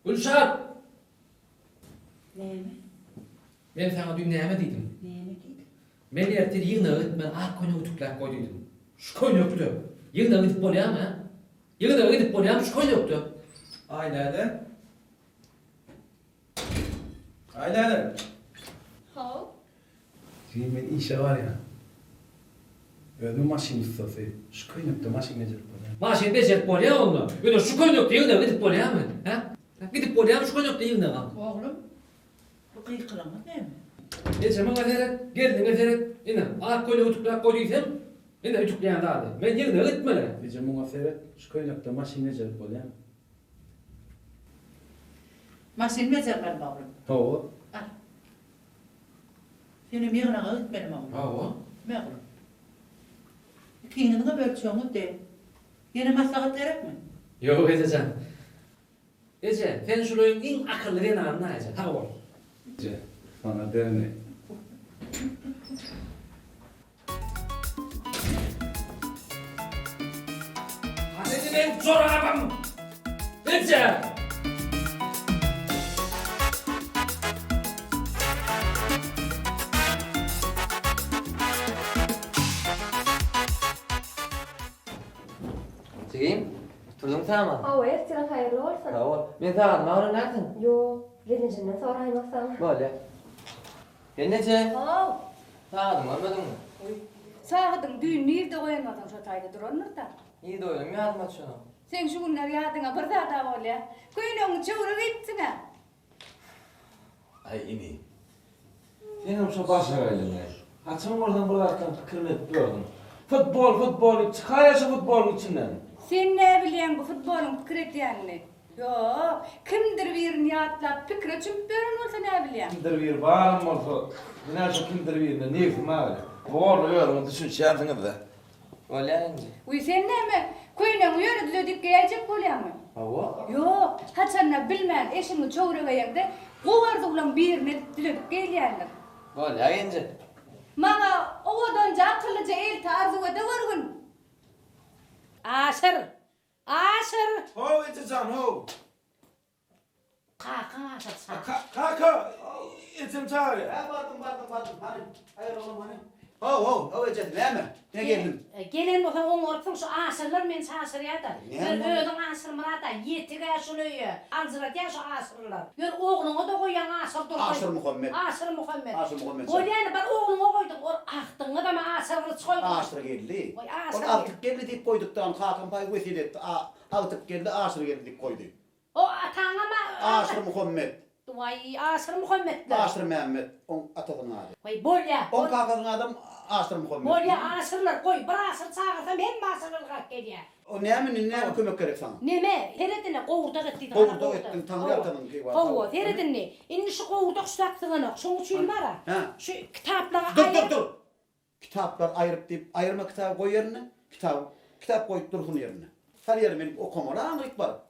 Gülşat! Näme? Men saňa düýn näme diýdim? Näme diýdiň? Men ertir ýygnaga gitmeli ak köýnek ütükläp goý diýdim. Şu köýnekde ýygnaga gidip bolýarmy, hä? Ýygnaga gidip bolýarmy şu köýnekde? Aýläle. Aýläle. How. Jigim men işe barýan. Özüm maşyn ussasy. Şu köýnekde maşyn bejerip bolýar. Maşyn bejerip bolýar onda. Ýöne şu köýnekde ýygnaga gidip bolýarmy, hä? Gidip bolýarmy şu köýnekde ýygnaga? Oglum, bu gykylygyňyz näme? Eje maňa seret, gelniňe seret. Ine, ak köýnegi ütükläp goý diýsem, ine ütükleýän zady. Men ýygnaga gitmeli. Eje muňa seret, şu köýnekde maşyn bejerip bolýarmy? Maşyn bejermelimi oglum? Hawa. Al. Senem ýygnaga gitmelimi oglum? Hawa. Me oglum. Ikiňiziňem ölçegiňiz deň. Ýene maslahat gerekmi? Ýok ejejan. Eje, sen şul öýüň iň akylly zenanyna eje. Sag bol. Eje, saňa degmeli. Hany indi meň jorabym? Eje! Jigim, turduň sagman? Hawa, ertiriň haýyrly bolsun. Sag bol. Men sagadymy öwrenärsiň? Ýok, gelinjemden soraýmasam. Bolýa. Gelneje! Haw! Sagadyňy görmediňmi? Goý. Sagadyňy düýn nirde goýan bolsaň şo taýda durandyr-da. Nirde goýanym ýadyma düşenok. Seň şu günler ýadyňa bir zad-a bolýa. Köýnegiňi çöwre geýipsiň-ä. Aý ini. Senem şo başagaýlygyňy. Haçan bolsaň bir zatlaryň pikirini edip ýördüň. Futbol, futbol diýip çykaýa şu futbolyň içinden. Sen näbilýäň bu futbolyň pikir edýänini? Ýok, kimdir birini ýatlap pikire çümüp ýören bolsa näbilýäň. Kimdir biri baram bolsa, men-ä şo kimdir birine nebsim agyrýar. Borly özüňiz düşünişýänsiňiz-dä. Bolýar indi. Wiý, sen näme, köýnegiňi ýöne düzedip geýäýjek bolýaňmy? Hawa. Ýok, haçanda bilmän eşigiňi çöwre geýeňde, gowy arzuwlaň birini edip düzedip geýilýändir. Bolýar genje. Maňa owadanja akyllyja elti arzuw ede görgün. Aşyr! Aşyr! How eje jan how. Kakaň Aşyr çagyr. Kaka ejem çagyrýar. Hä bardym bardym bardym hany haýyr oglum hany. How how how ejesi näme ne geldim. Gelen bolsaň oňarypsyň şu Aşyrlar meni çaşyrýada. Näme Ýör özüň Aşyrmyrat-a ýetig-ä şul öýe. Aljyradýar şu Aşyrlar. Ýör ogluňa-da goýýaň Aşyr Durdy. Aşyr Muhammet. Aşyr Muhammet. Aşyr Muhammet jan. Bolýany bir ogluňa goýduň ol agtygyňadam Aşyr Gylyç goýduň. Aşyr geldi. Goý Aşyr Ol geldi. agtyk geldi diýip goýduk-da ony kakam paý wesýet etdi. Agtyk geldi Aşyr geldi diýip goýdy. O ataňam-a Aşyr Muhammet. Waý, Aşyr Muhammetler. Aşyr Mämmet, oň atasynyň ady. Waý, bolýa. Oň kakasynyň adam Aşyr Muhammet. Bolýa, Aşyrlar, goý, bir Aşyr çagyrsam hemme Aşyr ylgap gelýä. O näme indi, näme kömek gerek saňa? Neme, seret ine, gowurdak et diýdiň, ana Gowurdak etdiň, Taňry ýalkanyňky bar. Hawa, seret indi. Indi şu gowurdak şu zat syganok. Şoň üçin bar-a, şu kitaplaňy Dur, aýyr. dur, dur! Kitaplar aýryp diýip aýyrma kitaby goý ýerine kitaby kitap goýup dursun ýerine sal ýeri men okamaly aňryk baryp.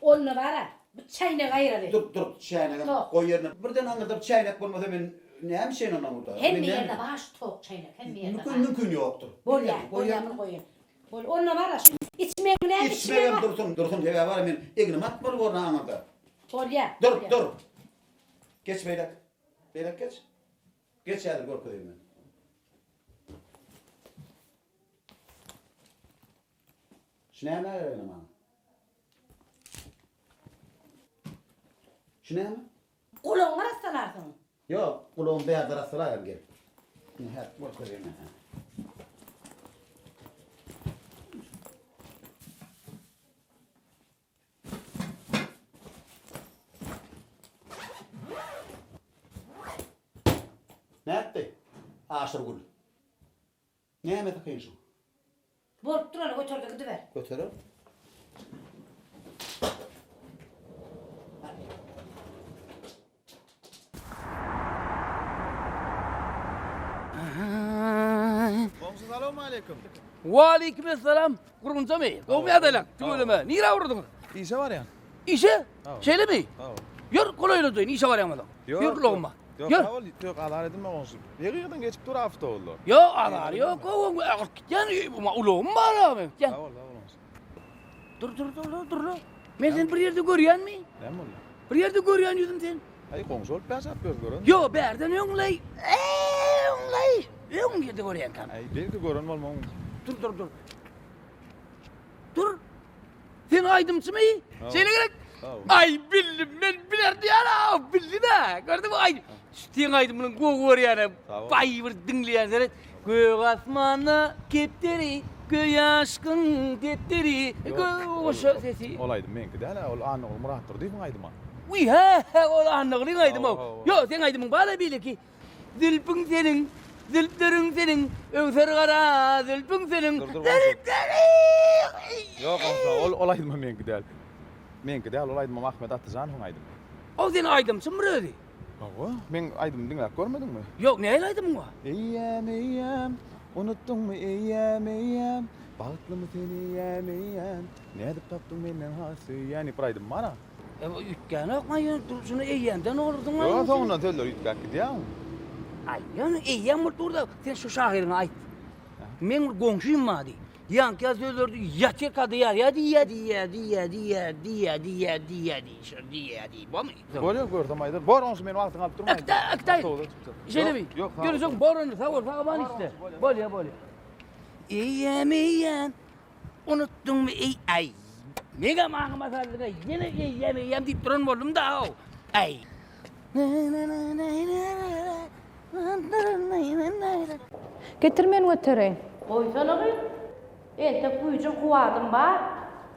Onda bara bu çäýnegi aýyraly. Dur dur çäýnegem Tok. goý ýerine birden aňyrda bir çäýnek bolmasa men näme içeýin ondan burada Hemme ýerde bar şu tok çäýnek hemme ýerde Mümkin bar. mümkin ýokdur. Bolýa bolýa muny goýaýyn. Bol onda bara şu içmegiň näme Içmegem içmegiň. dursun dursun sebäbi bara men egnime atmaly borun aňyrda. Bolýa. Dur dur. Geç beýläk. Beýläk geç. Geç häzir görkezeýin men. Şu näme gerek ene maňa? Şu näme? Gulagyňy arassalarsyň. Ýok, gulagym bärde arassalaýaryn gel. Ine häzir görkezeýin men sana. Nätdi? Aşyrgül. Nämesi kyn şuň? Bolup dur ony göter-de gidiber. Göterer. Goňşy salowmaleýkim. Waleýkim essalam. Gurgunjamy? Gowmy ýagdaýlaň? Tüweleme. Nirä urduňyz? Işe barýan. Işe? Şeýlemi? Ýör, golaýladaýyn, işe barýan bolsaň. Ýör ulagyma. Ýok, Ýör. sag bol, ýok, azar edinme goňşy. Ýygy-ýygydan geçip dur awtobuslar. Ýok, azary ýok, gowy, agyryp gitýän, ulagym bar-a meň. Sag bol, sag bol goňşy. Dur, dur, dur, dur, dur. Men seni bir ýerde görýänmi? Näme boldy? Bir ýerde görýän ýüzüm sen. Aý goňşy bolup ýaşap ýörüs gören. Ýo bärden öňleý. Öňleý. Öň ýerde görýänkäm. Aý belki gören bolmagyň mümkin. Dur dur dur. Dur. Sen aýdymçymy? Şeýle gerek. Aý bildim men bilerdi ýa bildim-ä. Gördüňmi aý seň aýdymyňy gowy görýän-ä. Baý bir diňleýän seret. Gök asmanda kepderi, göý aşkyň depderi. Goşa sesi. Ol aýdym meňki däl-ä, ol Annaguly Myratdurdyýewiň aýdymy. Wiý hä, ol Annagulyň aýdymy. Ýok, seň aýdymyň bar-a beýleki. Zülpüň seniň, zülpleriň seniň, öwser gara zülpüň seniň, zülpleriň! Ýok, onsoň ol, ol aýdymam meňki däl. Meňki däl, ol aýdymam Ahmet Atajanowyň aýdymy. Ol seniň aýdymçyňmy bir özi? Hawa, meň aýdymymy diňläp görmediňmi? Ýok, nähili aýdymyň bar? Eýýäm, eýýäm, unutdyňmy eýýäm, eýýäm, Bagtlymy sen eýýäm, eýýäm, Nädip tapdyň menden has söýýän diýip bir aýdym bar-a. Üýtgänok maý ýöne dur şuny eýýämden olurdyň aý. Ýok soňundan sözler üýtgäp gidýär. Aý ýöne eýýäm bolup durda sen şu şahyryňa aýt. Meň bir goňşym bar diý. Ýaňky ýaly sözlerdi ýatyrka diýýär ýa diýýä diýýä diýýä diýýä diýýä diýýä diýýä diý şo diýýä diý bormy? Bolýar görsem aýdar. Bor goňşy meni wagtyňy alyp durmaýyn. Ekde ekde. Şeýlemi? Ýok sag bol. Görüşeň bor onda sag bol sag aman işle. Bolýar bolýar. Eýýäm eýýäm Unutdyňmy eý aý. Meňem aňyma saldyňa ýene eýýäm eýýäm diýip duran boldum da how. Aý. Getir men götereýin. Goýsana gyz. Entek güýjüm kuwwatym bar.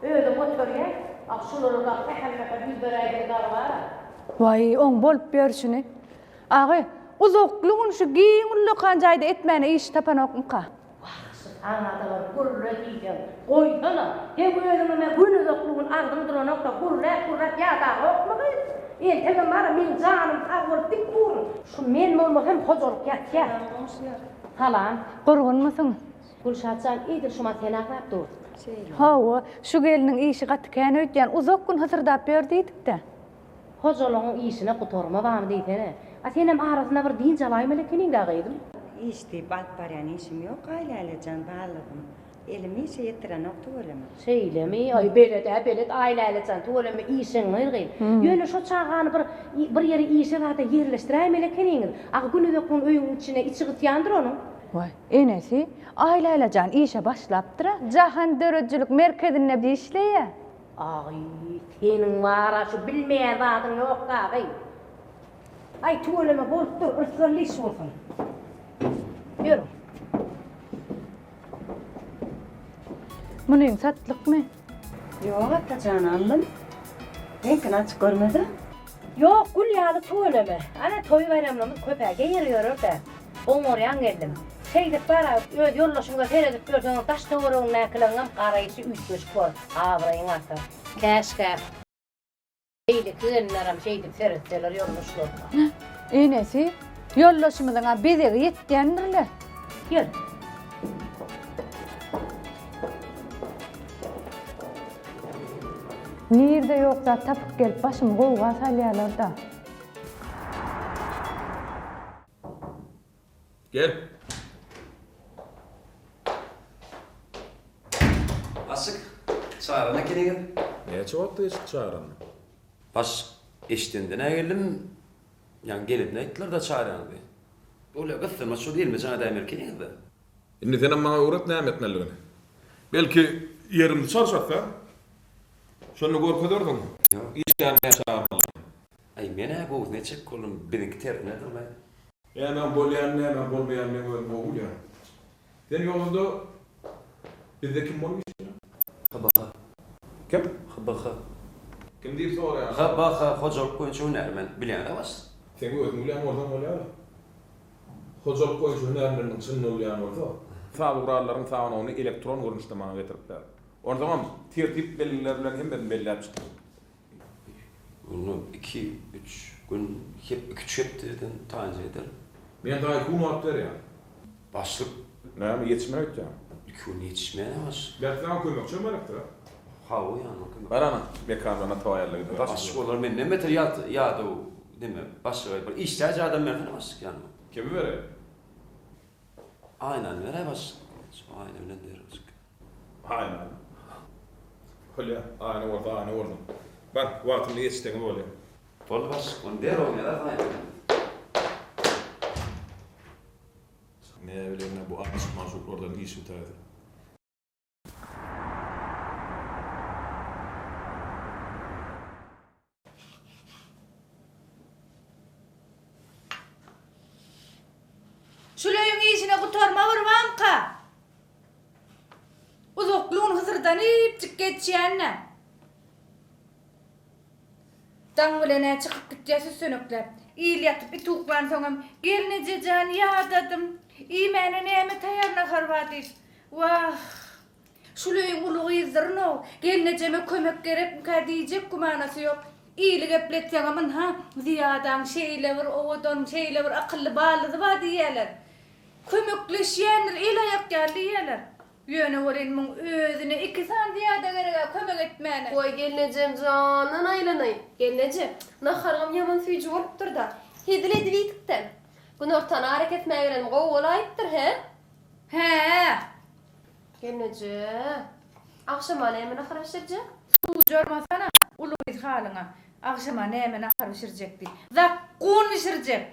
Özüm göterýän. Ah şulara dagy sähel-mähel ýüz beräýseň dagy bar-a. Waý, oň bolup ýörşüni. Agy, uzakly gün şu giň ullakan jaýda etmäne iş tapanokmyka? Wah, şu saňa-da bir gürle diýseň, goýsana! Seň özüňem-ä gün uzakly gün agzyň duranok-da, gürläp-gürläp ýadaňokmy gyz? Entegem bar-a, meň janym sag bolup dik durun. Şu men bolmasam hojalyk ýatýar. Salam goňşular. Salam. Gurgunmysyň? Gülşat jan, edil şumat seni aglap dur. Şeýle. Hawa, şu gelniň işi gaty kän öýdýän, uzak gün hysyrdap ýör diýdik-dä. Hojalygyň işine gutarma barmy diýsene. A senem arasynda bir dynç alaýmaly ekeniň-dä gyzym. Iş diýip alyp barýan işim ýok Aýläle jan balygym. Elim işe ýetirenok tüweleme. Şeýlemi? Aý belet-ä belet Aýläle jan tüweleme işeňňir gyz. Ýöne şo çagany bir bir ýere işe zada ýerleşdiräýmeli ekeniňiz. Agy günuzak gün öýüň içine içi gysýandyr onuň. Waý, enesi, Aýläle jan işe başlapdyr-a. Jahan döredijilik merkezinde işleýä. Aý, seniň bar-a şu bilmeýän zadyň ýok dagy. Aý, tüweleme bolupdyr, rysgally iş bolsun. Ýörüň. Munyň satlykmy? Ýok, Atajan, aldym. Reňkini açyk görmedim. Ýok, gül ýaly tüweleme. Ana, toý-baýramlarymyz köp-ä, geýer ýörer-dä. Oňarýaň geldim. Şeýdip bar-a, öz ýoldaşyňa seredip ýörseňem, daş-töweregiňdäkileriňem garaýşy üýtgeşik bor, abraýyň artar. Käşgä, beýleki gelinlerem şeýdip seretseler ýoldaşlaryna. Enesi, ýoldaşymyzyň-a bezegi ýetýändir-le. Ýör. Nirde ýok zat tapyp gelip başymy gowga salýalar-da. Gel. Başlyk, çagyran ekeniňiz. Näçe wagtda eşit çagyranyny? Başlyk, eşidende-nä geldim. Ýaňy gelende aýtdylar-da çagyrýaňyzy. Bolýa, gyssanmaç şol elime jaň edäýmeli ekeniňiz-dä. Indi senem maňa öwret näme etmelidigini. Belki, ýerimizi çalşarys-a? Şonda görkezersiň, işgär näçe çagyrmalydygyny. Aý, men-ä gowusyny etjek boldum, biziňki tersinedir-laý. Nämäň bolýanyny, nämäň bolmaýanyny meň özüm gowy bilýän. Sen ýogsa-da bizde kim bolup işleýäň? HBH. Kim? HBH. Kim diýip soraýaň? HBH, hojalyk boýunça hünärmen. Bilýäň-dä başda. Seň özüň bilýän bolsaň bolýar-a. Hojalyk boýunça hünärmenligiň çyn bolýan bolsa. Saz gurallaryň sanawyny elektron görnüşde maňa getirip ber. Onsoňam tertip belgileri bilen hemmesini belläp çyk. Onda iki, üç gün, hep iki-üç hepdeden taýynja eder. Men saňa iki gün wagt berýän. Başlyk. Näme, ýetişmer öýtýäňmi? Iki gün ýetişmeýän başlyk. Belki saňa kömekçem gerekdir-a? Hawa, ýanyma kömek. Bar ana, Mekandan Atabaý alla gider. Başlyk olar menden beter ýadaw neme, başlyga bir işdäji adam bersene başlyk ýanyma. Kimi bereýin? Aýnany beräý başlyk. Şu aýna bilen derejik. Aýna. Bolýa, aýna bolsa aýna bolsun. Bar, wagtynda ýetişseňiz bolýa. Boldy başlyk, ony derrew ýazarsyň aýtsaň. Näbileýin-ä bu aşyk-magşuklardan iş bitäýse. Şul öýüň işine gutarma bir bamka. Uzakly gün hysyrdanypjyk geçýän-dä. Daň bilen-ä çykyp gitýär süssenekläp. Il ýatyp it uklansoňam, Gelneje jan, ýadadym. Iýmäne näme taýýar nahar bar diýip. Wah! Şul öýüň uly gyzdyryn-ow, gelnejeme kömek gerekmikä diýjek gümanasy ýok. Ili gepletseňem ynha, Zyýadaň şeýle bir owadan, şeýle bir akylly ballyzy bar diýýärler. Kömekleşýändir, el-aýak ýaly diýýärler. Ýöne welin muň özüne iki sany Zyýada gereg-ä kömek etmäne. Goý gelnejem jandan aýlanaýyn. Gelneje, naharyňam ýaman süýji bolupdyr-da. Hezil edip iýdik-dä. Günortan arakesmä gelenim gowy bolaýypdyr, hä? Hä-ä. Gelneje, agşama näme nahar bişirjek? Suwjarmasana, uly gyz halyňa. Agşama näme nahar bişirjek diý. Zakgun bişirjek!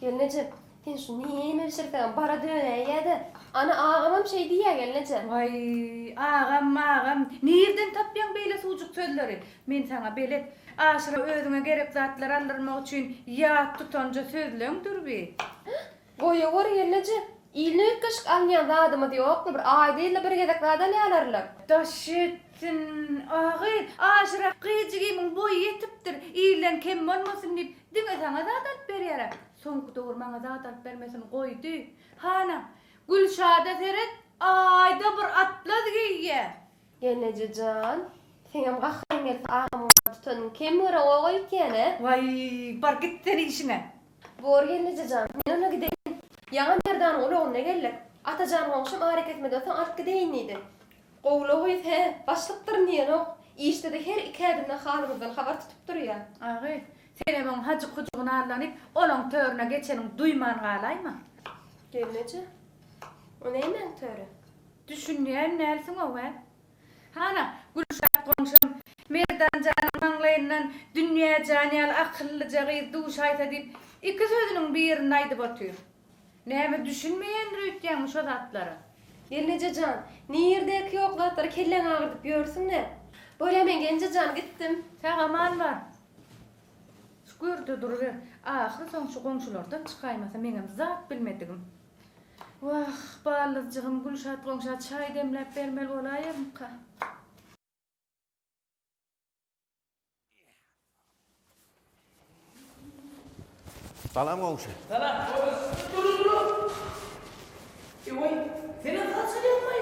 Gelneje, sen şu näme bişirseňem bara dönäýýä-dä. Ana, agamam şeý diýýä, gelneje. Waý, agam, agam, nirden tapýaň beýle suwjuk sözleri? Men saňa belet. Aşyra özüňe gerek zatlary aldyrmak üçin ýat tutanja sözleňdir bi. Goýaweri gelneje, ilne üýtgeşik alynýan zadymyz ýokly, bir aýda-ýylda bir gezek zat alýalarla. Daş etsin, a gyz, Aşyra gyzjygymyň boýy ýetipdir, ilden kem bolmasyn diýip, diňe saňa zat alyp berýär-ä. Soňky döwür maňa zat alyp bermesini goýdy. Hana, Gülşada seret, aýda bir atlaz geýýä. Gelneje jan, seňem gaharyň gelse agamyň tutanyny kem göreňok öýtýän-ä? Waý, bar git sen işiňe. Bor gelneje jan, men onda gideýin. Ýaňy Merdanyň ulagynda geldik. Atajan goňşym arakesmeden soň alyp gideýin diýdi. Gowula gyz, hä, başlykdyryn diýenok. Işde-de her iki ädimde halymyzdan habar tutup durýa. Agy, senem oň hajyk-hujugyna aldanyp, olaň törüne geçeniňi duýman galaýma. Gelneje, o nämäň töri? Düşünýän dälsiň-ow, hä? Hana, Gülşat goňşam Merdan janyň maňlaýyndan Dünýä jan ýaly akyllyja gyz duşaýsa diýip, iki sözüniň birini aýdyp otyr. Näme düşünmeýändir öýtýäňmi şo zatlara? Gelneje jan, nirdäki ýok zatlary kelläňi agyrdyp ýörsüň-dä. Bolýa men gelneje jan gitdim. Sag-aman bar. Şu görde duruber. Ahyry soň şu goňşulardan çykaýmasa meňem zat bilmedigim. Wah, baldyzjygym Gülşat goňşa çaý demläp bermeli bolaýarmyka? Salam goňşy. Salam. Dur dur dur. Ewoý, senem saz çalýaňmaý?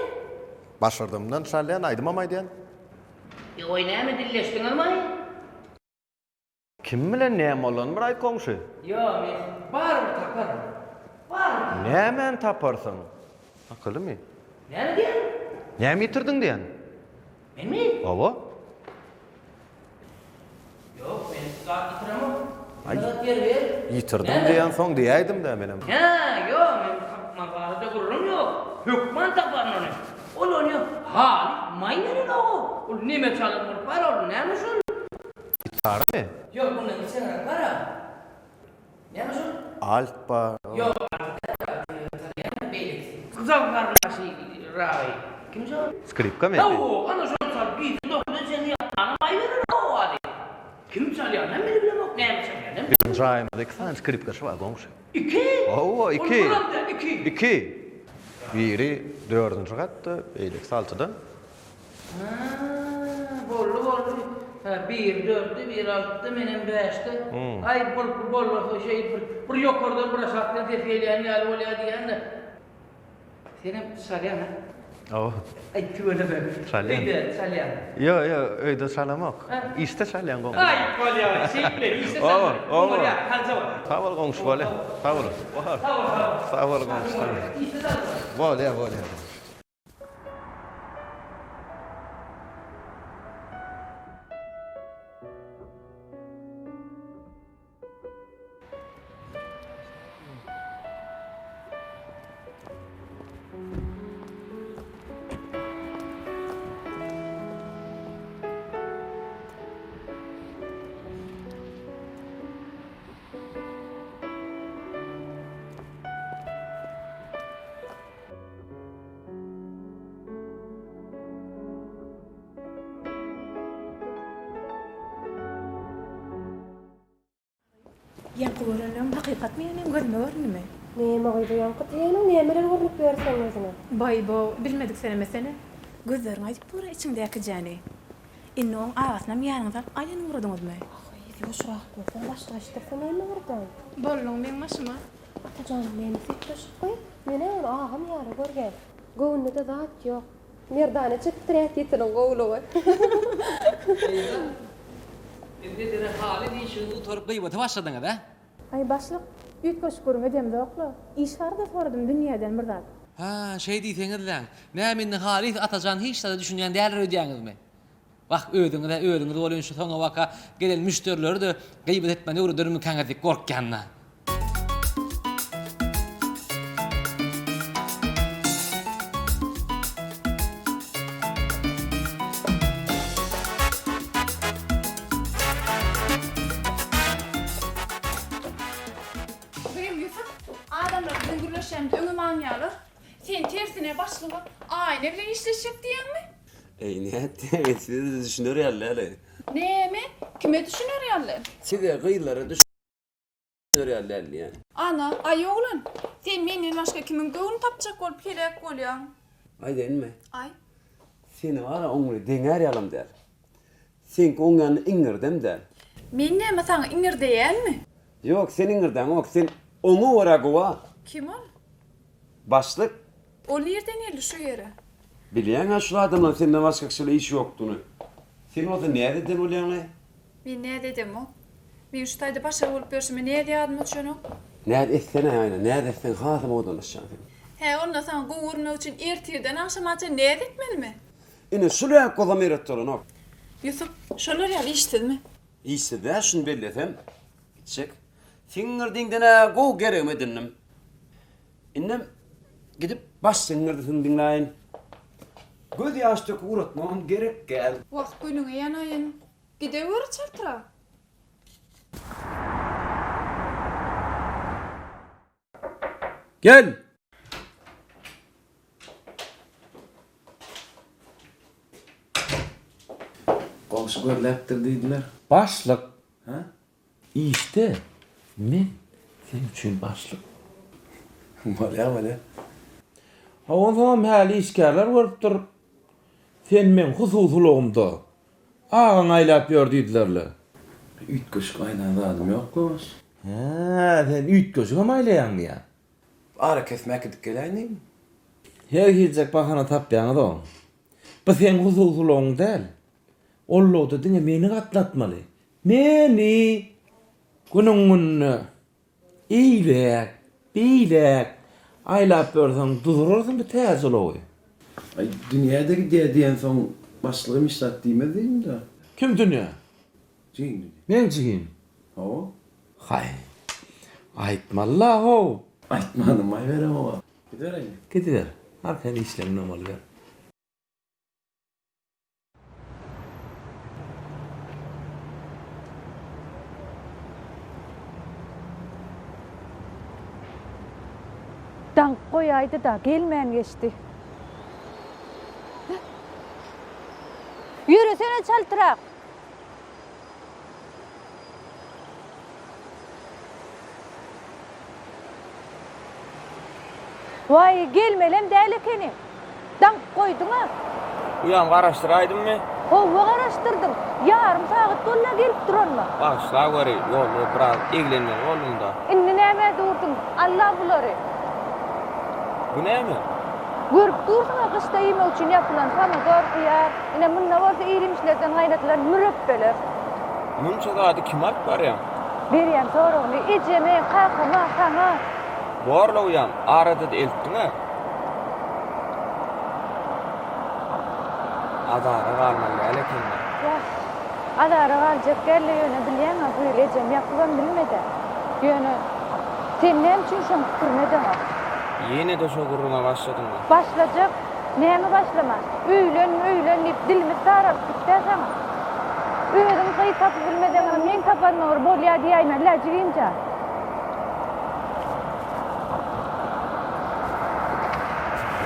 Başardygymdan çalýan, aýdymam aýdýan. Ewoý, näme dilleşdiňizmaý? Kim bilen näme bolanyny bir aýt goňşy. Ýok, men barybir taparyn. Barybir taparyn. Nämäni taparsyň? Akylymy? Näme diýýäň? Näme ýitirdiň diýýän? Menmi? Hawa. Ýok, men zat ýitiremok. Aý, zat ýer ber. Ýitirdim diýensoň diýäýdim-dä menem. Hä, ýok, men tapmak barada gürrüň ýok. Hökman taparyn ony. Ol ony haly maý berenok-ow. Ol neme çalan bolup bar ol, näme şol? Gitaramy? Ýok, mundan içeräk bar-a. Näme şol? Alt bar. Ýok, alt däl, alty tanýan beýlekisi. Gyzal garyndaşy ragy. Kim şol? Skripkamy? Hawa, ana şony çalyp gije dokuza çenli ýatmanam aýberenok ady. Kim çalýanam men bilemok, näme çalýanam. Biziň jaýymyzda iki sany skripkaçy bar, goňşy. Iki? Hawa, iki. Ol biram däl, iki. Iki. Biri dördünji gatda, beýlekisi altyda. Hä, boldy, boldy. Hä, biri dörtde, biri altyda, menem bäşde. Aý, bol, bolmasa şeý bir, bir ýokardan, bir aşakdan ses gelýän ýaly bolýar diýýän-de. Senem çalýaň-a? Hawa. Aý, tüweleme. Çalýan. Öýde çalýaň. Ýok, ýok, öýde çalamok. Işde çalýan goňşy. Aý, bolýar, şeýtme, işde çalma. Hawa, hawa. Bolýar, çalja bol. Sag bol goňşy, bolýar. Sag bol. Sag bol, sag bol. Sag bol goňşy, sag bol. Işde çalma. Bolýar, bolýar. Ýaňky görenlerim hakykatmy ýa meň gözüme göründimi? Näme gyz o ýaňky diýeniň nämeler görnüp ýör seň gözüňe? Baý-bo, bilmedik senemesene. Gözleriň aýdyp dur-a içiňdäkijäni. Indi oň agasynam ýanyňyza alyp aýlanyp ugradyňyzmy? Gyz, ýuwaşrak bolsaň, başlyk eşidirse näme bolardan? Bolduň meň başyma. Atajan, näme üýtgeşik gyz? Men-ä ony agam ýaly görýän. Göwnüne-de zat ýok. Merdana çekipdir häsiýetiniň gowulygy. Gyzlar, indi edere haly diýşiňizi gutaryp gybata başladyňyz, ä? Aý, başlyk, üýtgeşik gürrüň edemzok-la. Iş barada soradym dünýäden bir zat. Hä, şeý diýseňizläň. Näme indi halys Atajan hiç zada düşünýän däldir öýdýäňizmi? Wah, özüňiz-ä özüňiz welin şu soňabaka gelen müşderileri-de gybat etmäni öwredermikäňiz diýip gorkýan-da. Begim Ýusup, adamlar biziň gürleşýänimizi öňem aňýarlar. Sen tersine başlyga Aýna bilen işleşjek diýýäňmi? Eý, nätdiňiz, size-de düşüner ýaly däl-eý. Näme? Kime düşüner ýaly? Size, gyzlara düşüner ýaly däl diýýän. Ana, aý oglan, sen menden başga kimiň göwnüni tapjak bolup heläk bolýaň? Aýdaýynmy? Aý. Seni bar-a oň bilen deňär ýalam däl. Seňki oň ýanynda iňňirdem däl. Men näme saňa iňňirdeýänmi? Ýok, sen iňňirdäňok, sen oňa görä gowa. Kim ol? Başlyk. Ol nirden geldi şu ýere? Bilýäň-ä şul adamlaryň senden başga kişiyle işi ýokdugyny. Sen bolsa näz eden bolýaň-laý? Men näz edemok. Men şu taýda başga bolup ýörşüme näz ýadyma düşenok. Näz etsene, Aýna, näz etseň hasam owadanlaşjaň sen. Hä, onda saňa gowy görünmek üçin ertirden agşamaça näz etmelimi? Ine, şul ýaly gozam eret bolanok. Ýusup, şolar ýaly işsizmi? Işsiz däl, şuny bellesem, gitjek. Siňňirdiňden-ä gowy geregimi edindim. Indem gidip baş siňňirdisini diňläýin. Göz ýaş döküp ugratmagam gerek däl. Wah, günüňe ýanaýyn. Gideweri çaltrak. Gel! Goňşy gözläpdir diýdiler. Başlyk. Hä? Işde men seň üçin başlyk. Bolýa, bolýa. Ha onsoňam häli işgärler görüpdir. Sen meň hususy ulagymda agaň aýlap ýör diýdiler-le. Üýtgeşik aýlan zadym ýok goňşy. Hä, sen üýtgeşigem aýlaýaňmy ýa? Arakesme äkidip geläýin diýdim. Her hiljek bahana tapýaňyz-ow. Bu seň hususy ulagyň däl. Ol ulagda diňe meni gatnatmaly. Meni! Günüň gününe eýläk, beýläk aýlap ýörseň duzurarsyň bu täze ulagy. Aý, dünýä-de gidýär diýensoň, başlygym hiç zat diýmez diýdim-dä. Kim dünýä? Jigiň diýdi. Meň jigim? Hawa. Haý, aýtmaly-la how. Aýtmanym aýberemok-a. Gidiberäýin. Gidiber. Arkaýyn işleňden boluber. Daňyp goýaýdy-da, gelmän geçdi. Ýöresene çaltrak! Waý, gelmelem däl ekeni. Daňyp goýduň-a. Uýam garaşdyraýdymmy? Howwa garaşdyrdym. Ýarym sagat boldy-a gelip duranyma. Bagyşlaweri, ýolda biraz eglenmeli boldum-da. Indi nämä durduň? Al-la bulary. Bu näme? Görüp dursuň-a gyşda iýmek üçin ýapylan pomidor, hyýar, ine munda bolsa ir-iýmişlerden gaýnadylan mürepbeler. Munça zady kime alyp barýaň? Berýän soragyny ejeme, kakama, saňa. Borla uýam, arada-da eltdiň-ä. Azara galmaly däl eken-dä. Wah, azara galjak däl-le ýöne bilýäň-ä bu ýyl ejem ýapybam bilmedi. Ýöne sen näme üçin şoň pikirini edeňok? Ýene-de şo gürrüňe başladyňmy? Başlajak. Näme başlama? Öýlen, öýlen diýip dilimiz saralyp gitd-ä saňa. Özüň gyz tapyp bilmeseňem meň tapanyma bir bolýa diýäýmeli-dä jigimjan.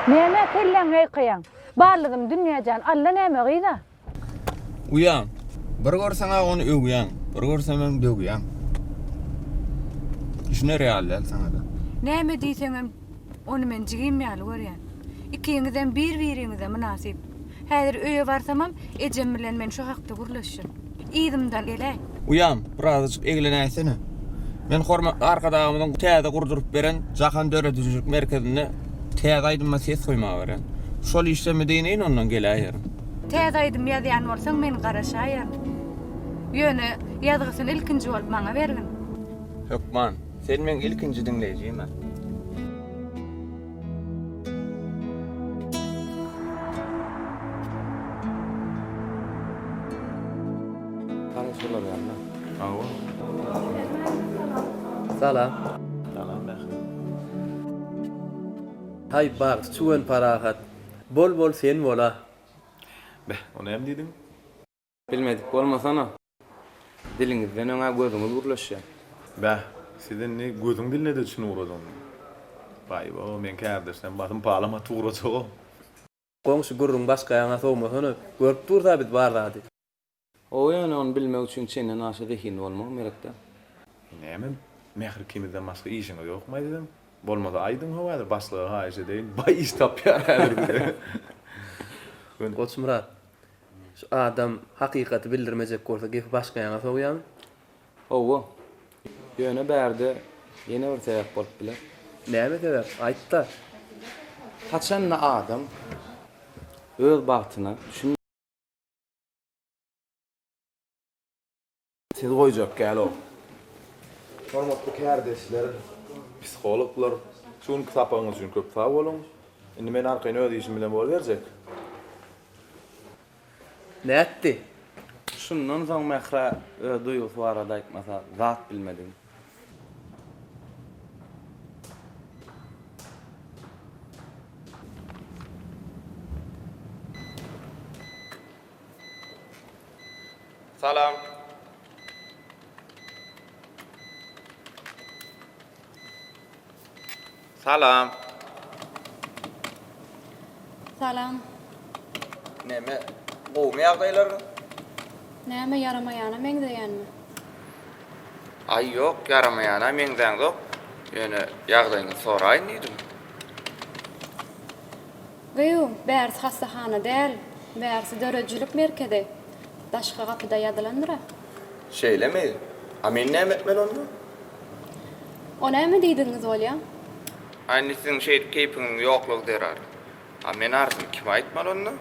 Nämä kelläňi ýaýkaýaň? Barlygym Dünýäjan, Alla näme gyz-a? Uýam, bir görseň-ä ony öwýäň, bir görsemem döwýäň. Düşüner ýaly däl saňa-da. Näme diýseňem, ony men jigim ýaly görýän. Ikiňizem bir-biriňize mynasyp. Häzir öýe barsamam, ejem bilen men şu hakda gürleşjek. Yzymdan geläý. Uýam, birazajyk eglenäýsene. Men hormatly Arkadagymyzyň täze gurduryp beren Jahan döredijilik merkezinde täze aýdyma ses goýmaga barýan. Şol işden bir dynaýyn, ondan geläýerin. Täze aýdym ýazýan bolsaň, men garaşaýaryn. Ýöne ýazgysyny ilkinji bolup maňa bergin. Hökman. Sen meň ilkinji diňleýjim-ä. Garaş şolar ýaly. Hawa. Salam. Salam Mähri. Haý bagty çüwen parahat. Bol bol sen bola. Beh, o näme diýdiň? Bilmedik bolmasana. Diliňizden öň-ä gözüňiz gürleşýär. Bäh, siz indi gözüň diline-de çyn ugradyňmy? Baý-bo, meň kärdeşlem basym palam atyp ugrajag-ow. Goňşy gürrüň başga ýaňa sowmasana, görüp dursa biz bar zady. Hawa ýöne ony bilmek üçin çenden aşa zehinli bolmagam gerekdä. Näme, Mähri ikimizden başga işiňiz ýokmaý siziň? Bolmasa aýdyň how häzir başlyga haýyş edeýin, baý iş tapýar häzir bize. Goçmyrat, Şu adam hakykaty bildirmejek bolsa gepi başga ýaňa sowýamy? Hawa. Ýöne bärde ýene bir sebäp bolup biler. Näme sebäp? Aýt-da. Haçanda adam öz bagtyna düşünmeýär. Siz goýjak gäl-ow. Hormatly kärdeşler, psihologlar, şu günki sapagyňyz üçin köp sag boluň. Indi men arkaýyn öz işim bilen boluberjek. Nätdi? Şundan soň Mährä öz duýgusy barada aýtmasa zat bilmedim. Salam. Salam. Salam. Neme, gowumy ýagdaýlaryň? Näme ýaramaýana meňzeýänmi? Aý ýok, ýaramaýana meňzäňzok. Ýöne ýagdaýyňyzy soraýyn diýdim. Gyýw, bärsi hassahana däl, bärsi döredijilik merkezi. Daşky gapyda ýazylandyr-a. Şeýlemi? A men näme etmeli onda? O näme diýdigiňiz bolýa? A indi siziň şeýdip keýpiňiziň ýoklugy zerarly. A men arzymy kime aýtmaly onda?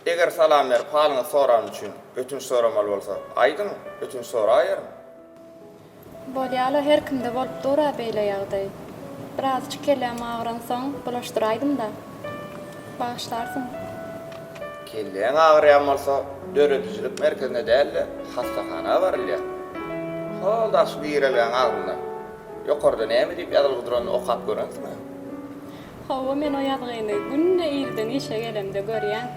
Eger salam berip halyňyzy soranym üçin ötünç soramaly bolsa, aýdyň, ötünç soraýaryn. Bolýala her kimde bolup dur-a beýle ýagdaý. Birazjyk kelläm agyransoň bulaşdyraýdym-da. Bagyşlarsyň. Kelläň agyrýan bolsa döredijilik merkezine däl-de hassahana barylýar. Hol daşky girelgäň agzynda. Ýokarda näme diýip ýazylgy duranyny okap görensiň-ä. Hawa men o ýazgyny günde irden işe gelemde görýän.